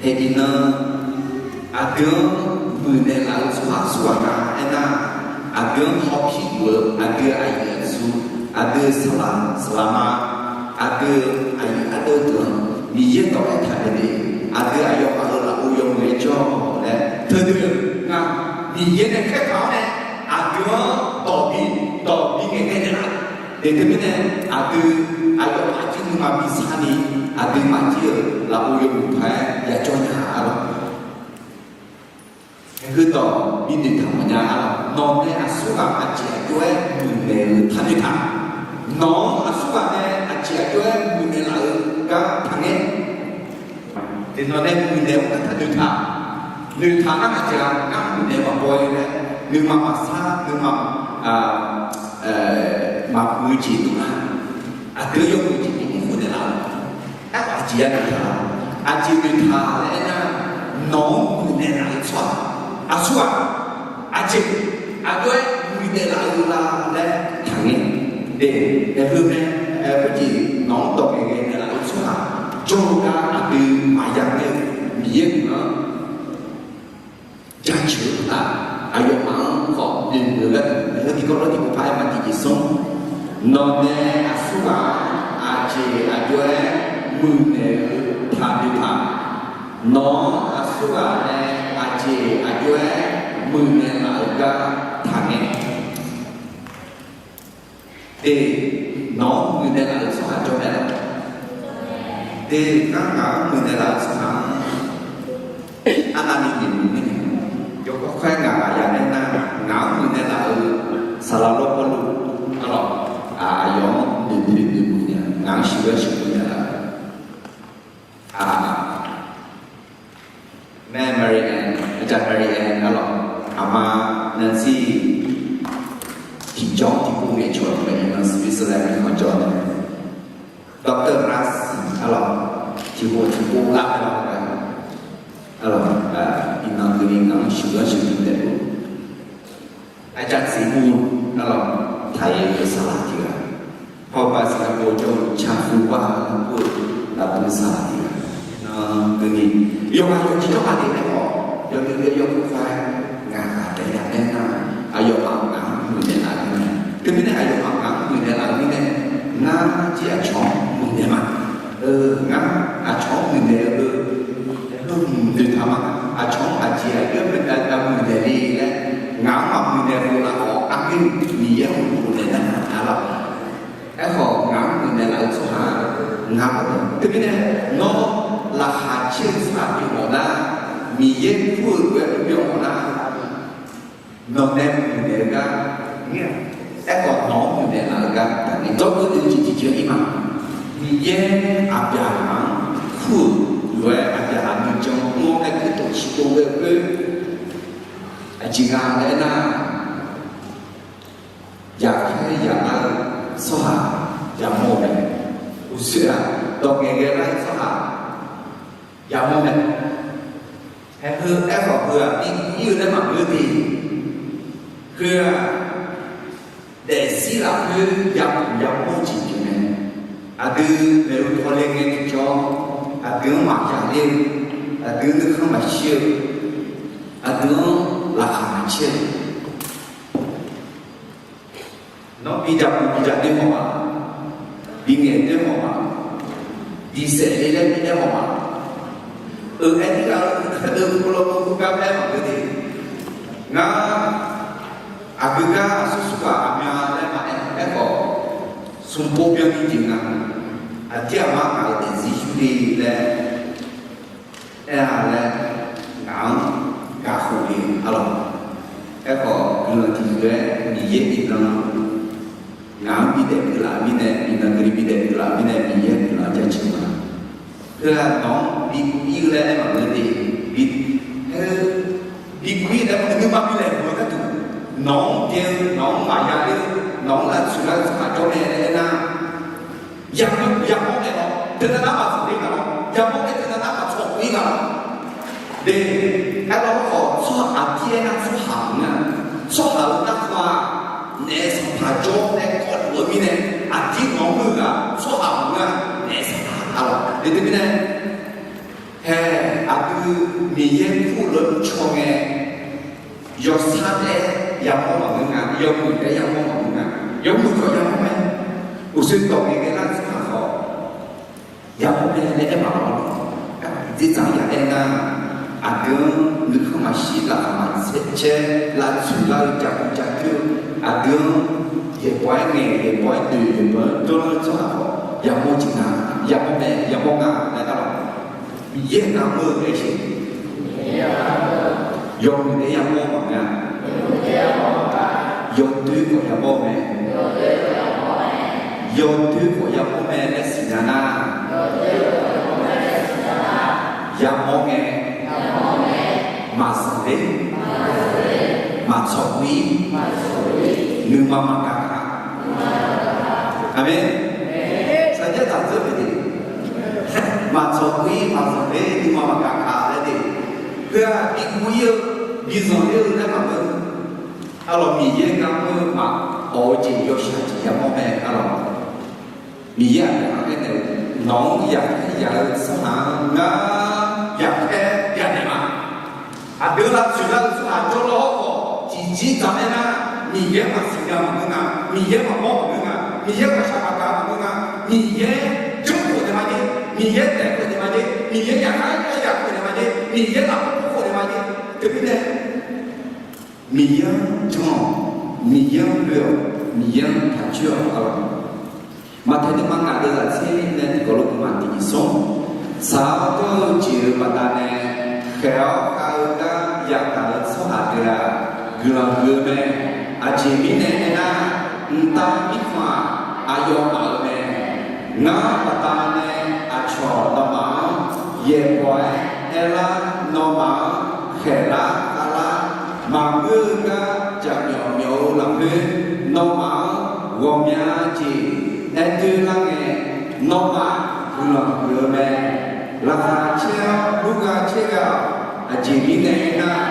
Haeq iqnan, aqdui-anr muiqnaeq laf-eu tsawrhaq aqsurghaq nga aernar, aqdui-anr hawpir luf-eu aqdui aqyuif aqtsu, aqdui saqlaq saqlaqma, aqdui aqyuif ardeuv deuq-anr Miqyaer dawq aertaq naeq le, aqdui aqyawfmaf-euq lafov yawmuiq-aer jawr-awq laer teudeuq nga. Miqyaer nae khaertaq-awr nae aqdui-anr dawq bi, dawq bi ngaeqghae naeqlaf. Deuq teumirnae, aqdui aqyawfmaf jir nuima bi sarni, aqduimaf jir-euq lafov yawmuiq paq-aer yajawr nya-a lor. Heudawq bi noeqtaq mawfnya-a lor. Nawq nae aqsurghaq aqjeq aqjox-aer muiqnaeq-eu taqnoeq taq. Nawq-anr aqsurghaq nae aqjeq aqjox-aer muiqnaeq laf-eu gar taqngaer. Tiqnawq nae muiqnaeq-eu gar taqnoeq taq. Noeqtaq nar aqjeq-aq, ngar muiqnaeq maqbaw-ir laer, nuima maqsar, nuima maqmuiq-eu jeq dovlar. Aqdui-anr yawmuiq jeq bimr khof naeqlaf-awq. Aerkhawf aqjeq ya noeqtaq-a. Aqjeq noeqtaq laer aernar, nawq-anr muiqnaeq laf-eu tsawrhaq, aqsurghaq, aqjeq aqjox-aer muiqnaeq laf-eu la laer taqngaer. Aerkhawf mae, khoerjeq nawq-anr dawq ngaeqghae naeqlaf-eu tsawrhaq jawr-eu gar aqdui maqya ngaer-eu, Miqyaer guiqlanq-anr jaceuq-eu uqtaf, aqyawfmaf-anr khawf noeqnoeq-eu gharduq, naeq-eu tiqkawv lawr tiqkawv paq-aer ma tiqjeq smr. Nawq nae aqsurghaq aqjeq aqjox-aer muiqnaeq-eu taqnoeq taq. Nawq-anr aqsurghaq nae aqjeq aqjox-aer muiqnaeq laf-eu gar taqngaer. Eq, nawq-anr muiqnaeq laf-eu tsawrhaq jawr mae lor. Eq, ngar ngaq-anr muiqnaeq laf-eu tsawrhaq-anr arnavni noeqmuiq mirnae, yawkawr khaer ngaq ghaq ya nae nar, ngaq-anr muiqnaeq laf-eu saqlaq lawr Pawrluv, arlawq, aqyawf-anr noeqnoeq noeqmuiq nya, ngaq-anr sheuqghae sheuqmuiq nya laf. Aq, mae Mary Ann Jaqmari-aer arlawq, aqma Nancy tiqjawr tiqpov ngaeqcawq-eu mae, iqnan Switzerland mirkhanq jawr nae, Doctor Ras arlawq, tiqpov tiqpov lar-aer lar-eu mae arlawq. Iqnan keuvni ngaq-anr sheuqghanr sheuqnymr taef-eu Aqjaqtseqbu arlawq, taqyaer-eu saqlaq tiq ghaq, hawba Singapore jawr-eu Chafuba lar-eu lafkhoer saqlaq tiq ghaq, iqnan keuvni yawqghaq yawqjeq jawrma deuq aerkhawf, yawdui dui yawkhof khav-aer ngaq ghaq taef ya aer nar, aqyawfmaf ngaq-anr muiqnaeq laf-eu mirnae, teumirnae aqyawfmaf ngaq-anr muiqnaeq laf-eu mirnae, ngar jir aqcawq-anr muiqnaeq ma. Ngar aqcawq-anr muiqnaeq-eu heu, heu hmq noeqtaq ma. Aqcawq-anr aqjeq aqyuif-aer muiqnaeq le laer, ngaq-anr maqmuiqnaeq-eu lafkhawf, aqgeu Miqyaer-anr muiqnaeq nar-aq lawq. Aerkhawf ngaq-anr muiqnaeq laf-eu tsawrhaq-aq, ngaq-anr teumirnae, nawr laqkhaq caer-eu tsawrhaq pyeuf mawf nar, Miqyaer kur-eu lof-aer byan mawf nar, nawq nae muiqnaeq-eu gar, aerkhawf nawq-anr muiqnaeq laf-eu gar taqni dawrgeur dui jeq tiqjeq-ir ma. Miqyaer Aqbyaqhaq-anr kur-euq lof-aer Aqbyaqhaq nuijan mr-awr nae kuirtof ciqtov ghae-eu khoer, aqjeq nga laer aernar, yaqkhaer yaqlar-eu tsawrhaq yamawr-eu mae. Uqshoe-aq, dawq ngaeqghae lar-eu tsawrhaq yamawr mae. Hae heu aerkhawf heu-aq, bi guv-ir-eu laer maqngeur de. Heu-aq, daefzir lafkhoer yapuq yamawr-eu jeq pyeuf mae. Aqdui maeqhu paw le ngae tiqjawr, aqdui-anr maqya ler-eu, aqdui-anr nuikhanr maqshir-eu, aqdui-anr laqkhaq maqcaer-eu, nawr bi jaqpuq bi jaqdoer mawf-a, bi ngaeq doer mawf-a, bi saef le laer bi aer mawf-a, eu aer tirghaq-eu, eu heulof-eu khoergar aer maqngeur de. Ngar aqgeu gar aqsur sur ghaq aqmyan laer maqaer, aerkhawf smq pov byanni jeq nga. Aqdir aqmar ngaq-euq daefzir yur le laer aer-a laer, ngaq-anr gaq khof le arlawq. Aerkhawf guiqlanq tiqdeuq-aer Miqyaer iqnan ngaq-anr bidaef keuvlaf-eu mirnae, iqnan keuvni bidaef keuvlaf-eu mirnae Miqyaer guiqlanq jaceuq ma. Heu-aq nawq-anr bi guv-ir-eu laer aer maqngeur de. Bi, heu, bi guv-ir laer maqngeur, nuima bi laeqhmq-eu gharduq, nawq-anr byan-eu, nawq-anr maqya ler-eu, nawq-anr lavtsoeq lar-eu tsawrhaq jawr mae laer aernar, yamawr, yamawr naeq lawr, teunav nar maqzanq ler nga lawr, yamawr nae teunav nar maqtsawq khof-ir nga lawr. De, aerlawr khawf tsawrhaq aqdir aernar tsawrhaq maqngeur-a. Tsawrhaq-euq narkhan-aq, naef sanqpaq jawr nae kawvluf-eu mirnae, aqdir nawq-anr muir-eu ghaq tsawrhaq maqngeur-a, naef sanqpaq arlawq. De teumirnae, hae, aqdui Miqyaer kur-eu lof-aer caw ngae, yawsar taef-aer yamawr maqngeur nga, yawmuiq taef-aer yamawr maqngeur nga, yawmuiq khawf yamawr mae. Uqshoe dawq ngaeqghae lar-eu tsawrhaq khawf yamawr mae laer aer maqlawr-a. Dzerdzaq ya aer nar, aqdui-anr nuikhanr maqshir, laqkhaq maqcaer, lavtsoeq lar-eu jaqguv jaqdoer-eu, aqdui-anr yaeqbawq-aer ngaeq, yaeqbawq-aer doeq, yaeqbawq-aer jawrlar-eu tsawrhaq khawf yamawr jeq nga, yamawr mae, yamawr nga laer aer lawr. Miqyaer ngar mr-eu aer jeq, yawmuiq taef-aer yamawr maqngeur-a. Yawdoer khawf yamawr mae. Yawdoer khawf yamawr mae laer siqnya nar, yamawr ngae, maqzanq ler, maqtsawq khof-ir, nuima maqgaq kaq. Aqmeq. Saqjax taq dzeur-eu de, maqtsawq khof-ir, maqzanq ler, nuima maqgaq kaq laer de. Heu-aq bi guv-ir-eu, bi zanqler-eu laer maqngeur. Arlawq, Miqyaer ngar mr-eu maqawq-eu jeq yawshaq jeq yamawr mae arlawq. Miqyaer aqyawf-anr aernaeq-eu, nawq-anr yaqkhaer yaq-eu tsawrhaq-anr ngar yaqkhaer yaq naeq ma. Aqdui lavtsoeq lar-eu tsawrhaq jawrlawr-awr khawf tiqjir dzaq-aer nar, Miqyaer maqsiq nya maqngeur nga, Miqyaer maqmawr maqngeur nga, Miqyaer ghaqshaq maqgaq maqngeur nga, Miqyaer janrkhof naeq ma jer, Miqyaer daeqkhof naeq ma jer, Miqyaer yaqkhaer yaqkhof naeq ma jer, Miqyaer lafkhoer khof naeq ma jer. Teumirnae Miqyaer-anr jan-awq, Miqyaer-anr loe-awq, Miqyaer-anr taq coer-awq arlawq. Maqtaeq nuima ngaq deuq zaq tser nae tiqkawv lof maqtiq nyiq smr, saq-awr dawr-eu jeq-euq baqdanae khaeq-awr khav-eu gar yagaq-eu tsawrhaq deuq-aq, guiqlanq huiq-eu mae. Aqjeq mirnae aernar, mqtav mirkhanq-aq, aqyawfmaf-euq mae. Ngar baqdanae aqcawq nawmaf-anr yaeqbawq-aer aerlar, nawmaf-anr khaeqlar khavlar maqngeur-eu gar jaqmyawf myawf-eu lafkhoer, nawmaf-anr ghawqmya jeq aer doer lar ngae, nawmaf guiqlanq huiq-eu mae. Laqkhaq caer-awr lurgha caer gha-awq. Aqjeq mirnae aernar,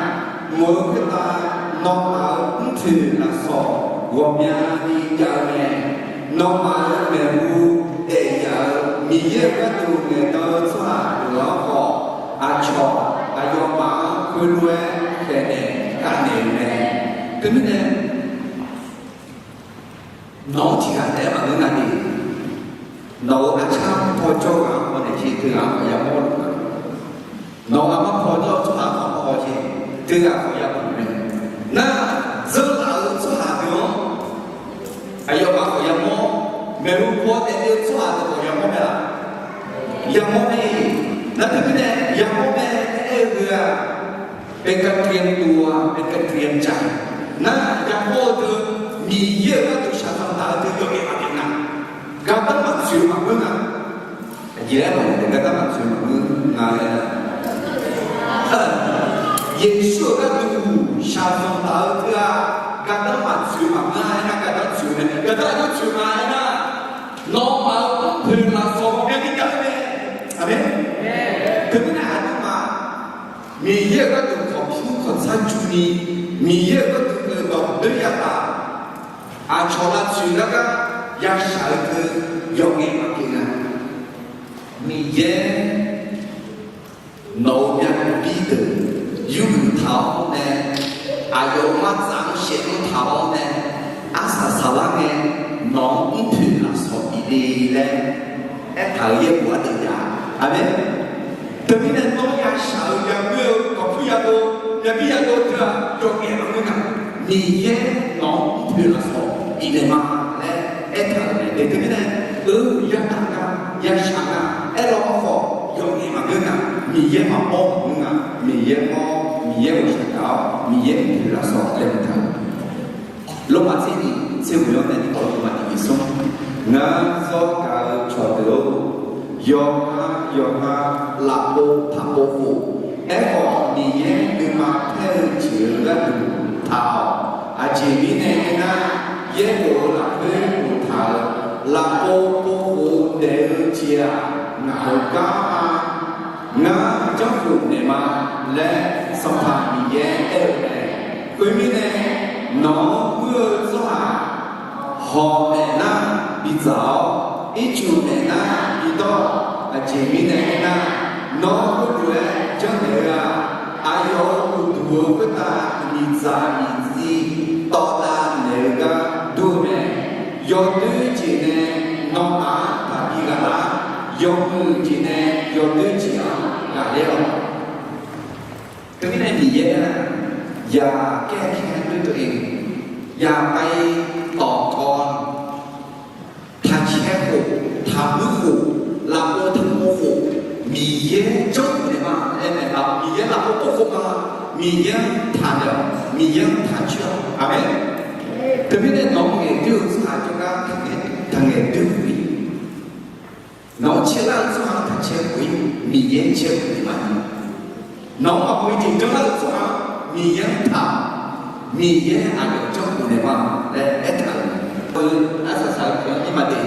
mq-euq khoertav nawmaf-euq mrpoeq lafsawq ghawqmyani jav-eu mae. Nawmaf-euq maeqhu daef yaf-euq Miqyaer-euq gharduq ngaeqdan-eu tsawrhaq deuq-anr khawf, aqcawq aqyawfmaf-anr khoerlof-aer khaeqnaeq gaqnaeq-euq mae. Teumirnae, nawq-anr tiqghaq taef-aer maqngeur nga de. Nawq-euq arcar paw jawr ghaq-anr paw naeq jeq teughaq-anr khawf yamawr luf-a. Nawq-euq armar paw jawr-eu tsawrhaq khawf paw jeq teughaq khawf yapuq mae. Nar, zanrlaf-euq tsawrhaq deuq-anr aqyawfmaf khawf yamawr, maeqhu paw daefle-eu tsawrhaq deuq khawf yamawr mae laf? Yamawr mae. Nar teumirnae yamawr mae aer-eu heu-aq, เป็นการเตรียมตัว เป็นการเตรียมใจ nar, yamawr-eu deuq Miqyaer-euq gharduq shaqzanq taq-eu deuq yawqngaef maqpyeuf nga. Gardanr maqtsoeq-eu maqngeur nga. Aqjeq aernar, gardanr maqtsoeq maqngeur nga laer, Yeqsur-euq gharduq shaqzanq taq-eu deuq-aq, gardanr maqtsoeq maqngeur aernar, gardanr tsoeq mae. Gardanr aqjox tsoeq nga aernar, nawmaf-euq mrpoeq lafsawq ghawqmyani jav-eu mae. Aqmeq. Teumirnae aqduimaf Miqyaer-euq gharduq kawqpyur kawqtsar juni, Miqyaer-euq gharduq dawq doer yataf, aqcawq lavtsoeq gar gar yashaq-eu deuq yawqngaef maqpyeuf nga. Miqyaer nawq-euq myavbir deuq yurgeuf taq-awr nae, aqyawf-euq martsaq-anr shaef-anr taq-awr nae, arsaq saqlar ngae, nawq-anr mrpoeq lafsawq bif le laer aertaq-euq yaerbof-anr deuq jav-a. Aqmeq. Teumirnae nawr yashaq-eu yaghoer-eu kawqpur yadov, myavbir yadov teu-aq, yawqngaef maqngeur nga. Miqyaer nawq-anr mrpoeq lafsawq bifnaeq ma laer aertaq-euq mae. Teumirnae, eu, yadaq nga, yashaq nga aerlawr-awr khawf, yawqngaef maqngeur nga. Miqyaer maqmawr maqngeur nga. Miqyaer mawr, Miqyaer ghawqshaq gaq-awr, Miqyaer mrpoeq lafsawq laeqhmq taq-euq Lormav tser nyiq tser ghoeq-anr nae tiqkawv lormav tiq nyiq smr. Ngar zawr gaq-eu cawqdeuq-or, yawqha yawqha lafpov taqpov khof, aerkhawf Miqyaer nuima paer-eu jeq-euq gharduq taq-awq. Aqjeq mirnae aernar, yaerbof-eu lafkhoer boftaq-euq lafpov povkhof daef-eu jeq-aq, ngaq-euq gar-a. Ngar janrkhof naeq ma laer Sanqpaq Miqyaer aer-eu mae. Khoermirnae, nawq-anr muir-eu tsawrhaq hawq naeq nar bidzaq-awr, ircuf naeq nar bidawr-awq. Aqjeq mirnae aernar, nawr khoerdeuq-aer janrnaeq-eu-aq, aqyawf-euq uqduq-eu khoertav miqdzaq miqtziv tawvdav naeq-eu gar dur-eu mae. Yawdoer jeq nae nawmaf-anr taqbi ghaq lar, yawmuiq jeq nae yawdoer jeq-anr ghaqler-awq. Teumirnae Miqyaer-aq, yaqkaer kaer doer dov-ir, yaqpav-ir tawqkawv, taqcaer khof, taqmuir khof, lafpov taqpov khof, Miqyaer janrnaeq ma aer naeq-a. Miqyaer lafpov povkhof ma, Miqyaer-anr taqnaeq-awq, Miqyaer-anr taqcoer-awq. Aqmeq. Teumirnae nawq-anr ngaeqdoer-eu tsawrhaq jawrgar taqngaeq doer khof-ir. Nawq-anr caerlar-eu tsawrhaq-anr taqcaer khof-ir, Miqyaer caer khof naeq ma. Nawq-anr maqmuiq jeq janlar-eu tsawrhaq-anr Miqyaer-anr taq, Miqyaer aqyawf janrkhof naeq ma laer aertaq-euq mae. Arsaq saq-eu tiq-anr ir ma de.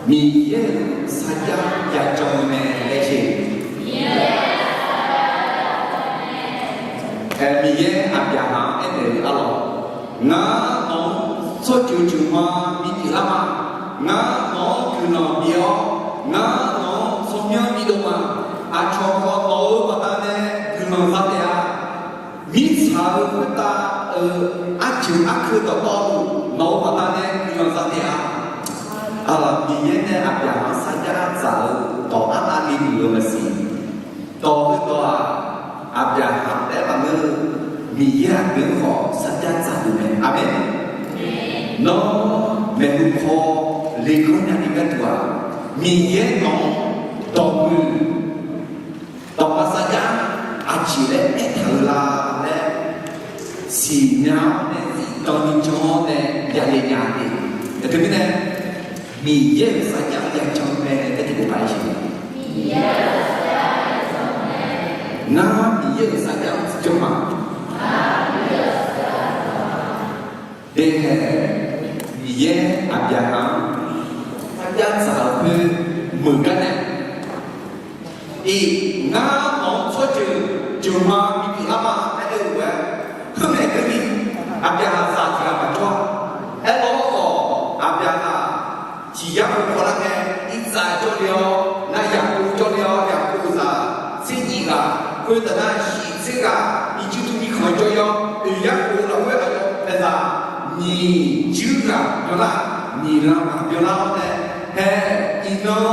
Miqyaer-euq sarjax ya jan-eu mae laer jeq. Aer, Miqyaer Aqbyaqhaq-anr aernaeq-eu arlawq, ngar nawq-anr tsawrjeuq jeuq ma bipyeuf lar ma. Ngar nawq-anr guiqlanq bif-awr, ngar nawq-anr tsawrmyanr bidov ma. Aqcawq khawf nawq-euq baqdanae guiqlanq za taef-a. Mirtsaq-euq khoertav-euq arjeuq arkeuv dawqtawvluf nawq-euq baqdanae guiqlanq za taef-a. Aqlaf Miqyaer nae Aqbyaqhaq-anr sarjax dzaq-eu dawq arnav ni muiq-eu maqsiq. Dawq heudawq-aq, Aqbyaqhaq taef-aer maqngeur-eu, Miqyaer aqdui-anr khawf sarjax dzaqdov mae. Aqmeq. Nawr maeqhu paw lekeuv nyani gharduq-aq, Miqyaer nawq-anr dawqmuiq dawqma sarjax aqjeq laer aertaq-eu la laer siqnya-awr nae zifdan ni jan-awr nae yayae nya de. Teumirnae, Miqyaer-euq sarjax ya jan-eu mae laer tiqpov paq-aer siq. Ngar Miqyaer-euq sarjax-anr tiqjawr ma. Deuq-aer, Miqyaer Aqbyaqhaq-anr sarjax tsaq-eu khoer meuq gar nae, iq, ngar nawq-anr tsawrjeuq jeuqma bipyeuf lar ma laer aer-eu lof-aer, khoerngae keuvni Aqbyaqhaq zaq tiq ghaq maqjawr-a. Aerlawr khawf, Aqbyaqhaq tiq yar khof khawf lar ngae, Irsaq jawrle-awr nar, Yaqkov jawrle-awr, Yaqkov-euq zaq tser nyif ghaq, khoertaf nar shiq tser ghaq Irjirtuv mirkhanq jawr-ir-awr, oeq yar khof lafkhoer aqyawf paeqzaq nyiq juir ghaq byanlar, nyiq lan ghaq byanlar-awr nae, hae, iqnan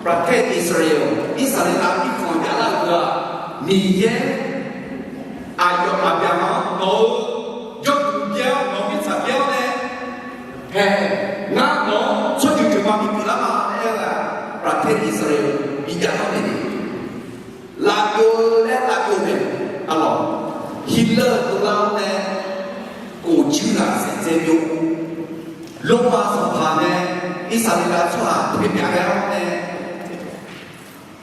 ประเทศอิสราเอล Irsaqleqlav mirkhanq javlar-euq deuq-aq, Miqyaer aqyawf Aqbyaqhaq-anr nawq-eu jawrduq byaer-awr, nawq-eu mirtsaq byaer-awr nae, hae, ngar nawq-anr tsawrjeuq jeuqma bipyeuf lar ma laer aer-eu-aq, ประเทศอิสราเอล bijavlanr naeq ni, lavbyov-eu laer lavbyov naeq, arlawq, Hitler dovlar-awr nae, khof juir ghaq saeqdzae byov, Lormav sanqpaq nae Irsaqleqlav tsawrhaq taeqmyaq ghae-awr nae,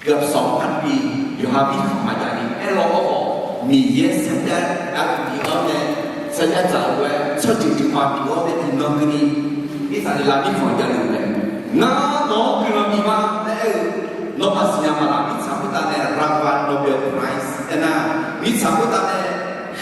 เกือบสองพันปี yawqha mirkhanq maqjav ni aerlawr-awr khawf, Miqyaer sarjax aqdui-anr nae sarjax dzaq-eu lof-aer tsawrjeuq jeuqma bif-awr nae iqnan keuvni Irsaqleqlav mirkhanq javluf-eu mae. Ngar nawq-anr guiqlanq bif ma laer aer-eu, nawmaf siqnya maqlaq, mirtsaq khoertav nae Ravan Nobel Prize aernar, mirtsaq khoertav nae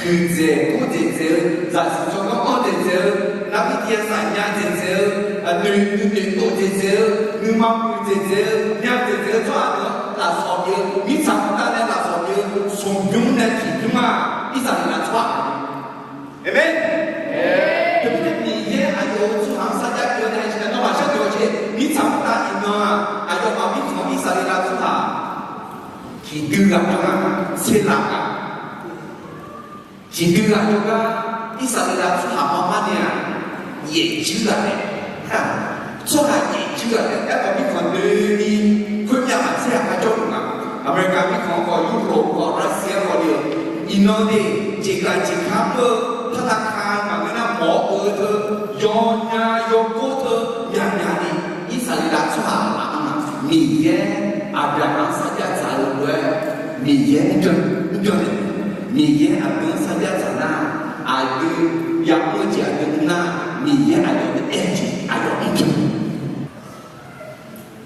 huiqdzaeq gordzaeq dzaeq-eu, zaqsiq tsawrganr anr dzaeq dzaeq-eu, narhaq tiq yar saf nya dzaeq dzaeq-eu, noeq noeq noeq dov dzaeq dzaeq-eu, nuima muiq dzaeq dzaeq-eu, nya dzaeq dzaeq-eu tsawrhaq deuq-anr lafsawq bif-eu, mirtsaq khoertav nae lafsawq bif-eu smqbymr nae tiqbymr-aq, Irsaqleqlav tsawrhaq mae. Aqmeq. Teumirnae Miqyaer aqyawf-euq tsawrhaq-anr sarjax pyeuf-awr nae, nawmaf sharnoeq-awq jeq, mirtsaq khoertav iqnan-aq, aqyawfmaf mirkhanq Irsaqleqlav tsawrhaq tiqdui ghaq byanlar, tser laf ghaq tiqdui ghaq jawrgar, Irsaqleqlav tsawrhaq maqmar ni-aq, yaeq juir ghaq nae, tsawrhaq yaeq juir ghaq nae, aerkhawf mirkhanq doeni khoermyav maqtser ghaq gar jawrluf nga. America mirkhanq-anr khawf, Europe khawf, Russia-anr khawf ni-eu, iqnan de, jeqgaq jeqkar mr-eu, partaka maqngeur nar mawq-awr geuv-eu teu, yawnya yawgor teu, myaqmyaq ni Irsaqleqlav tsawrhaq laf-anr ma. Miqyaer Aqbyaqhaq-anr sarjax dzaq-eu lof-aer, Miqyaer mrbyan, mrbyan naeq, Miqyaer aqdui-anr sarjax dzaq nar, aqdui yamr-eu jeq aqdui mr nar, Miqyaer aqyawf nae aer-eu jeq aqyawf mrbyan.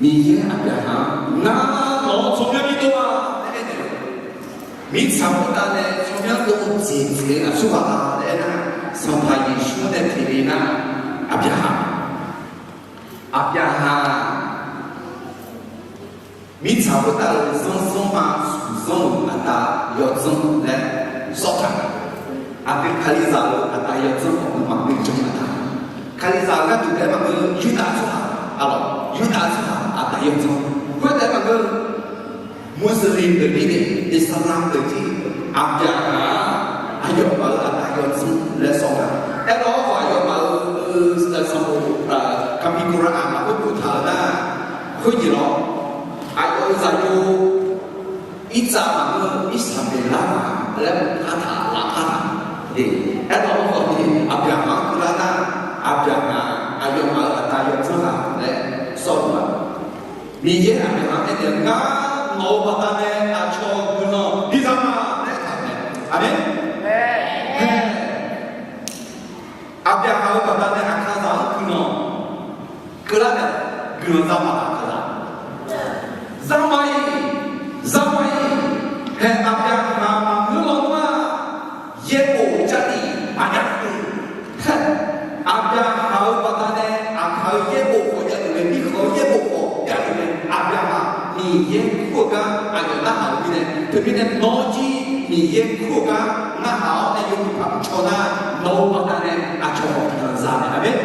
Miqyaer Aqbyaqhaq-anr, ngar nawq-anr tsawrmyanr bi dov-a laer aernaeq-eu, mirtsaq khoertav nae tsawrmyanr dov dzaeq dzaeq-eu aqsurghaq-a laer aernar, Sanqpaq Yeqsur nae pyeufle nar, Aqbyaqhaq, Aqbyaqhaq mirtsaq khoertav-euq zanrzanr ma, zanrzanr-euq aqda yawdzanr laer sawr taq-a. Aqdui Kalizaq-euq aqda yawdzanr khawf maqngeur jan-a taq. Kalizaq-euq gharduq taef-aer maqngeur, Yurdav tsawrhaq, arlawq, Yurdav tsawrhaq aqda yawdzanr khoertav-aer maqngeur, Muslim deuq mirnae, Islam deuq jir, Aqbyaqhaq-aq, aqyawfmaf-euq aqda yawdzanr laer sawr-eu nga. Aerlawr-awr khawf, aqyawfmaf-euq sanqbof, Kamikora-aq lafkhoer boftaq-euq nar, khoer jeq lawr, aqyawf-euq zaqyo irtsav maqngeur, Irsaqmeqlar-aq laer boftaq taq lafkar taq. Aerlawr-awr khawf ni, Aqbyaqhaq-anr keuvlar nar, Aqbyaqhaq aqyawfmaf-euq aqda yawdzanr ghaq laer sawr-eu ma. Miqyaer Aqbyaqhaq-anr aernaeq-eu, ngar nawq-euq baqdanae aqcawq-euq guiqlanq biza ma laer aertaq-euq mae. Aqmeq. Aqbyaqhaq-euq baqdanae Aqkaqzaq-anr guiqlanq keuvlar nae, guiqlanq za ma-aq Aqkaqzaq? Za ma-iq, za ma-iq. Hae, Aqbyaqhaq maqngeur lawnmr-aq, yaerbof Jarlif maqjav-eu. Aqbyaqhaq-euq baqdanae Aqkaq-euq yaerbof khawf javluf mae, mirkhanq-eu yaerbof khawf javluf mae. Aqbyaqhaq Miqyaer kur-eu gar aqyawf narhaq-euq mirnae, teumirnae nawr jir Miqyaer kur-eu gar narhaq-awr nae yawmuiq paq mrcaw nar, nawq-euq baqdanae aqcawq khawf guiqlanq za mae. Aqmeq.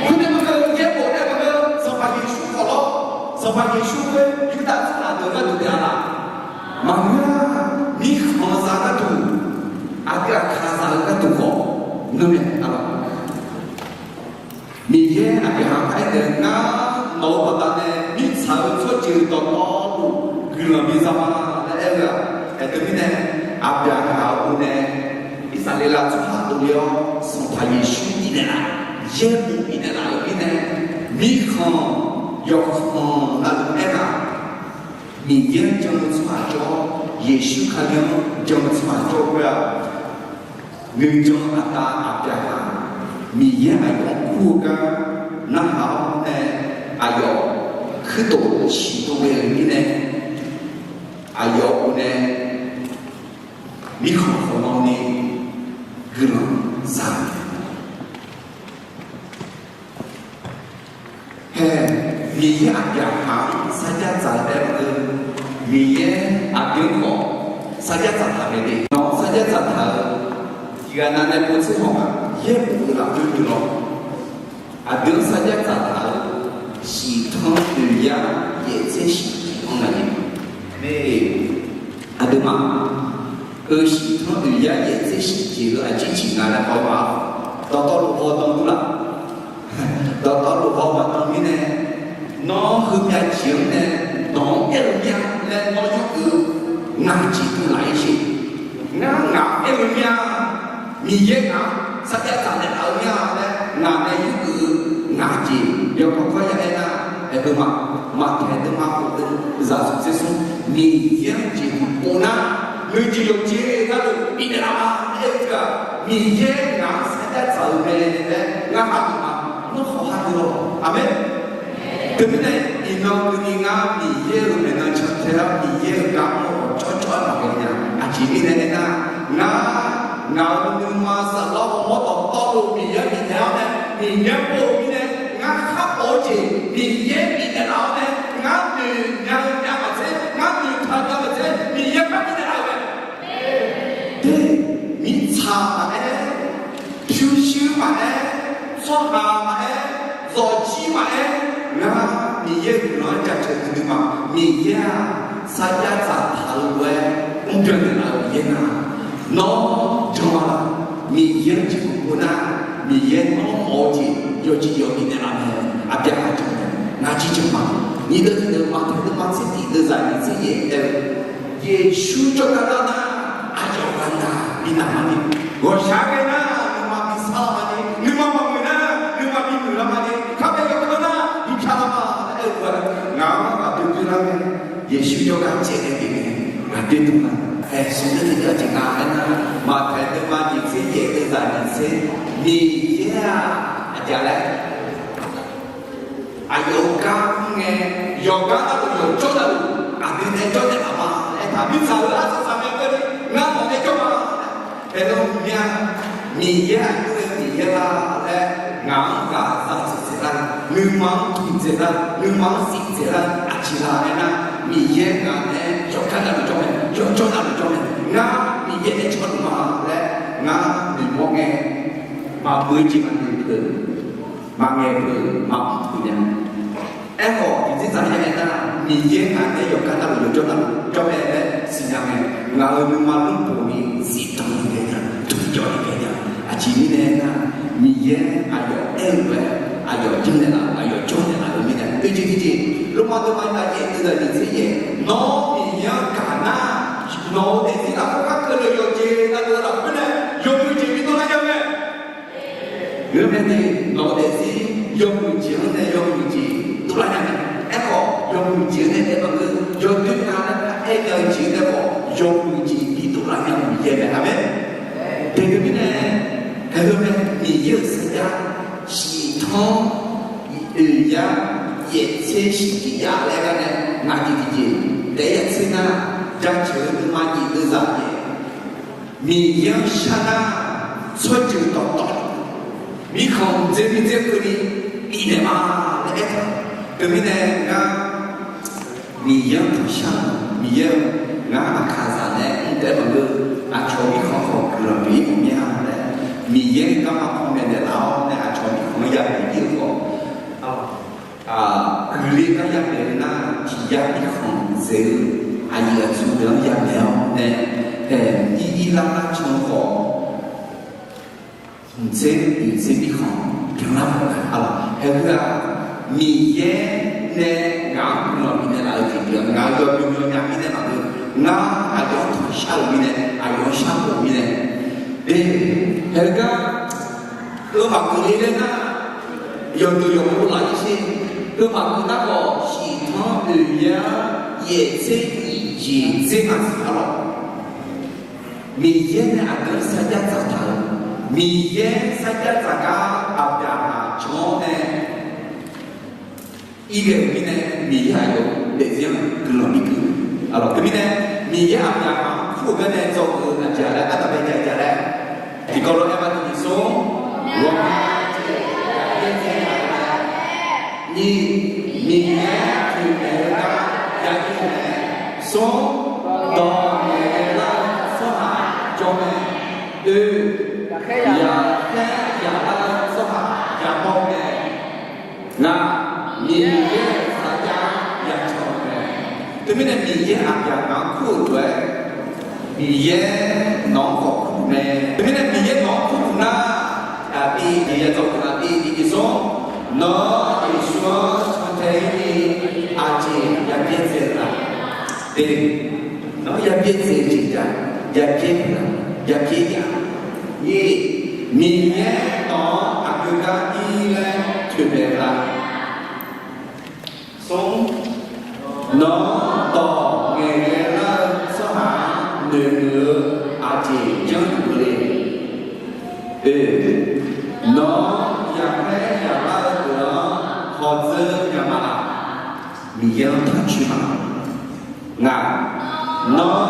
Khoernae maqngeur, yaerbof nae maqngeur, Sanqpaq Yeqsur khawf lawr, Sanqpaq Yeqsur khoer Yurdav tsawrhaq deuq gharduq taef-a laf? Maqngeur-a. Mirkhanqzaq gharduq, aqdui Aqkaqzaq-eu gharduq khawf ngeur mae, arlawq. Miqyaer Aqbyaqhaq-anr aernaeq-eu, ngar nawq-euq baqdanae mirtsaq-euq tsawrjeuq dawqtawvluf guiqlanq biza ma laer aer-eu-aq, aertaq mirnae Aqbyaqhaq-euq nae Irsaqleqlav tsawrhaq dovle-awr Sanqpaq Yeqsur bifnaeq laf, yaerbof bifnaeq laf-eu mirnae, mirkhanq yawkhanq navluf aernar, Miqyaer-anr jan-eu tsawrhaq jawr, Yeqsur Kali-anr jan-eu tsawrhaq jawr khoer-aq, nuijan aqda Aqbyaqhaq, Miqyaer aqyawf kur-eu gar narhaq-awr nae, aqyawf kuirtof siqdov ghae-euq mirnae, aqyawf-euq nae mirkhanq khawqnan ni guiqlanq za-eu Hae, Miqyaer Aqbyaqhaq-anr sarjax dzaq-eu taef-aer ghae-eu, Miqyaer aqdui-anr khawf sarjax dzaqtaq mae de. Nawq-anr sarjax dzaqtaq-eu tiqghaq nav nae povtser haw-aq, yaerbof-euq lafkhoer guiqlanq. Aqdui-anr sarjax dzaqtaq-eu shiqtanr oeq yar yaeftser shiqjeq-anr ngaq-iq mae. Aqduimaf-euq shiqtanr oeq yar yaeftser shiqjeq-eu aqjeq tiq nga laer haw-eu ma. Dawqtawvluf haw dan dur laf. Dawqtawvluf haw maqdan mirnae, nawr heumyav jeq-anr nae dawq-anr aer-eu mir-a laer nawr yurgeuf-eu ngaq jeq dmq laf-ir sher. Ngar ngaq-anr aer-eu mir-a, Miqyaer ngaq-anr sarjax dzaq naeqlaf-eu mir-a laer ngaq nae yurgeuf-eu ngaq jeq yawkawr kawr ya aer nar, aeqbeu ma, Maqtaeq deuvma khof deuq zaq smq tser smr, Miqyaer-anr jeqhuq pov nar, nuijeq yawqjeq navluf bifnaeq laf ma laer aer-eu teu-aq, Miqyaer ngaq-anr sarjax dzaq-eu mae laer ngar hageuf ma. Nawr khawf hageuf-awq. Aqmeq. Teumirnae, iqnan keuvni ngar Miqyaer-euq maeqnan cantae-awr Miqyaer-euq gar mawr-awq cawvcawv-aer maqghae nya. Aqjeq mirnae aernar, ngar ngaq-euq nuima saflar ghawrmawr dawqtawvluf Miqyaer bifnaeq-awr nae, Miqyaer pov-eu mirnae, ngar khar pov-eu jeq Miqyaer bifnaeq laf-awr nae, ngar noeq nya-eu nya maqtser, ngar noeqtaq nya maqtser, Miqyaer khar bifnaeq laf-eu mae. Te, mirtsaq maqaer, pyurshuir maqaer, tsawrhaq maqaer, zawqjir maqaer, ngar Miqyaer-euq guiqlanq-anr jaceuq duidui ma. Miqyaer-aq, sarjax dzaqtaq-eu lof-aer mrbyan naeqlaf-eu Miqyaer nga. Nawr jan-a laf. Miqyaer-anr jeqhuq pov nar, Miqyaer nawr mawf-eu jeq yawqjeq yawq bifnaeq laf mae. Aqbyaqhaq jan mae. Ngaq jir jan ma. Nyiq deuq tiq deuq Maqtaeq deuvma tser tiq deuq zaq nyiq tser yaef aer-eu, Yeqsur jawrgar lar nar, aqyawf ghaq naq binaq ma ni. Ghawqshaq ghae nar, nuima bi sar lar ma ni. Nuima maqmuiq nar, nuima bi muiq lar ma ni. Kharbae yawkeuv lar nar, bi pya lar ma laer aer-eu lof-aer, ngaq-anr ghaqdoer doer lar mae. Yeqsur jawrgar caev nae bif mae. Ghaqdoer doer ma. Aer, smq deuq tiq deuq aqjeq nga aernar, Maqtaeq deuvma nyiq tser yaef deuq zaq nyiq tser, Miqyaer-aq, aqjeq laer aqyawf-euq gar mr ngae, yawqgar navluf yawqjawr navluf aqdui nae jawrnaeq laf ma laer aertaq, mirtsaq-euq arsaq saqmae keuvni ngar nawq nae jawr ma. Aerlawr mya, Miqyaer aqjox-aer Miqyaer lar laer ngaq-anr ghaq za tsoeq dzaeq lar, nuima-anr tmq dzaeq lar, nuima-anr siq dzaeq lar aqjeq la aernar, Miqyaer ngaq nae yawqgar navluf jawr mae, yawqjawr navluf jawr mae, ngar Miqyaer nae jawrluf ma laer ngar noeqmawr ngae, maqbui jeq maqnoeq peuq, maqngaeq peuq, maqmr peuq nya. Aerkhawf, tiqjeq dzaq ya aernar, Miqyaer ngaq nae yawqgar navluf yawqjawr navluf jawr mae laer siqnya mae. Ngaq-euq nuima lmrboq ni zifdan ni ghaenya, duqjawr ni ghaenya. Aqjeq mirnae aernar, Miqyaer aqyawf aer-eu lof-aer aqyawf janrnaeq laf, aqyawf jawrnaeq laf-eu mirnae. Oeq jeq tiqjeq, Lormav deuvma nyiq tser yaef, nawr Miqyaer-anr gaq nar, nawq-euq daefzir lafkhoer gar keuvle-eu yawqjeq navluf-eu lafkhoer nae yawmuiq jeq bidov lar nya mae. Ngeurmae ni, nawq-eu daefzir yawmuiq jeq-anr nae yawmuiq jeq dovlar nya mae. Aerkhawf, yawmuiq jeq-anr nae aer maqngeur, yawdoer nya laer aer nya-eu jeq-anr nae khawf yawmuiq jeq bidov lar nya-eu Miqyaer mae. Aqmeq. Teudeuq mirnae, aerlawr mae, Miqyaer-euq sarjax shiqtanr oeq yar yaeftser shiqjeq yaf laer gar nae ngaq jeq tiqjeq taef-aer ya tser nar, jaceuq-eu nuima nyiq deuq zaq yaef Miqyaer-anr shar nar, tsawrjeuq dawqtawvluf mirkhanq mqdzer mqdzer keuvni bifnaeq ma laer aertaq. Teumirnae ngar Miqyaer-anr tanqshar-eu, Miqyaer-eu, ngar aqkaqzaq nae mr taef-aer maqngeur, aqcawq mirkhanq khawf guiqlanq bif-ir mawf mir-a laer, Miqyaer garma panmaeq naeqlaf-awr nae aqcawq mirkhanq-anr yadaef ir-eu khawf, guiqle gar yadaef-eu nar, tiq yar mirkhanq dzaeq-eu aqyuif aqtsu deuq-anr yadaef-awr nae, haeq ir ir lar lar can-eu khawf, mqtser mqtser mirkhanq byanlar mawf-eu mae. Haeq heu-aq, Miqyaer nae ngaq-anr guiqlanq bifnaeq laf-eu jeq pyeuf-a, ngaq-euq yawbymr yawnya mirnae maqngeur, ngar aqyawf-anr tanqshar-euq mirnae, aqyawf-anr sharpov-eu mirnae, e, haeq heu gar heu maqgeuf le laer nar, yawqdeuq yawqpov laf-ir sher. Heu maqgeuf nar khawf, shiqtanr oeq yar Yaeq tser nyiq jeq tser ma siq arlawq. Miqyaer nae aqdui-anr sarjax dzaqtaq-eu, Miqyaer sarjax dzaq gar Aqbyaqhaq jan-awr nae, irghae-euq mirnae Miqyaer aqyawf-euq daefzir-anr guiqlanq bigui. Arlawq, teumirnae Miqyaer Aqbyaqhaq-anr kur-eu garnae dzawgeuf-eu aqjeq laer ardanqbae jav-a laer, tiqkawv lof-aer ma tiqjeq smr, ghawqmya jeq yaer dzae-a laer, nyiq, Miqyaer toeqmaeq-eu gar yaer dzae-a mae. Smr, dawq ngaeqghae lar-eu tsawrhaq jawr mae. Oe, yaqkhaer yaqlar-eu tsawrhaq yamawr mae. Ngaq, Miqyaer-euq sarjax yacan-eu mae. Teumirnae Miqyaer Aqbyaqhaq-anr kur-euq lof-aer, Miqyaer nawq-anr khawf kur-euq mae. Teumirnae Miqyaer nawq-anr kur-euq nar, aqdui, Miqyaer dawq-eu aqdui tiqjeq smr, nawr Yeqsur-anr cantae-ir ni aqjeq yabyaer dzae-eu la? Te, nawr yabyaer dzae-eu jeq jav, yabyaer-a, yabyaer-a. Nyiq, Miqyaer nawq-anr aqgeu gar ir laer toeqmaeq-eu la? Smr, nawr dawq ngaeqghae lar-eu tsawrhaq-anr noeqmuiq-eu aqjeq janr-eu le? Oe, nawr yaqkhaer yaqlar-eu deuq-anr hawdzeur nya ma laf? Miqyaer-anr taq coer ma. Ngaq, nawr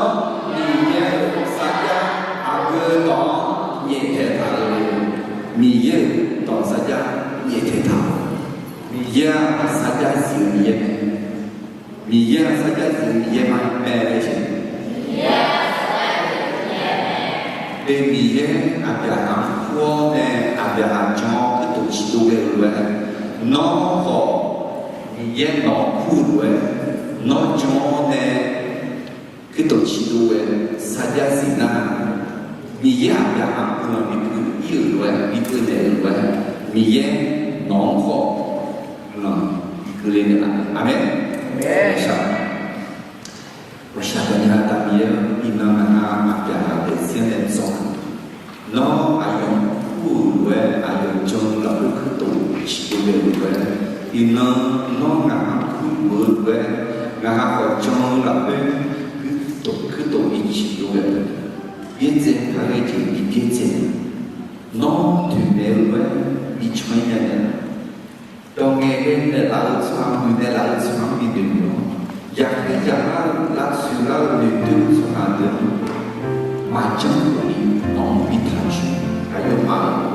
Miqyaer-euq sarjax aqgeu dawq-anr nyaeftaeq taq-eu le? Miqyaer-euq dawq sarjax nyaeftaeq taq-eu, Miqyaer-aq sarjax zif-eu Miqyaer mae. Miqyaer-aq sarjax zif-eu Miqyaer mae laer siq. Te Miqyaer Aqbyaqhaq-anr kur-awr nae Aqbyaqhaq jan-awr kuirtof ciqdov ghae-euq lof-aer, nawr khawf Miqyaer nawq-anr kur-eu lof-aer, nawr jan-awr nae kuirtof ciqdov ghae sarjax zif nar, Miqyaer Aqbyaqhaq-anr guiqlanq bigui-ir-euq lof-aer, bigui naeq-euq lof-aer, Miqyaer nawq-anr khawf guiqlanq bigui le naeqlaf. Aqmeq. Ghawqshaq gaqnya-eu Aqda Miqyaer-or, iqnan ngaq-anr Aqbyaqhaq daefzir-anr nae dzawq-eu, nawr aqyawf-anr kur-euq lof-aer aqyawf jan-eu lafkhoer kuirtof ciqdov ghae-euq lof-aer, iqnan nawr ngaq-anr kur-eu lof-aer, ngaq-anr khawf jan-eu lafkhoer kuirtof, kuirtof bi ciqdov ghae-eu, byaerdzae kaghae jeq bi byaerdzae, nawr toeqmaeq-eu lof-aer bi can-ir nya naeq Dawq ngaeqghae naeqlaf-eu tsawrhaq, muiqnaeq laf-eu tsawrhaq-anr binoeq-awr, yaqkhaer yaqlar-eu lavtsoeq lar-eu noeqdoer-eu tsawrhaq deuq-anr maqjanr khofni nawq-anr bi taq coer-a. Aqyawfmaf-euq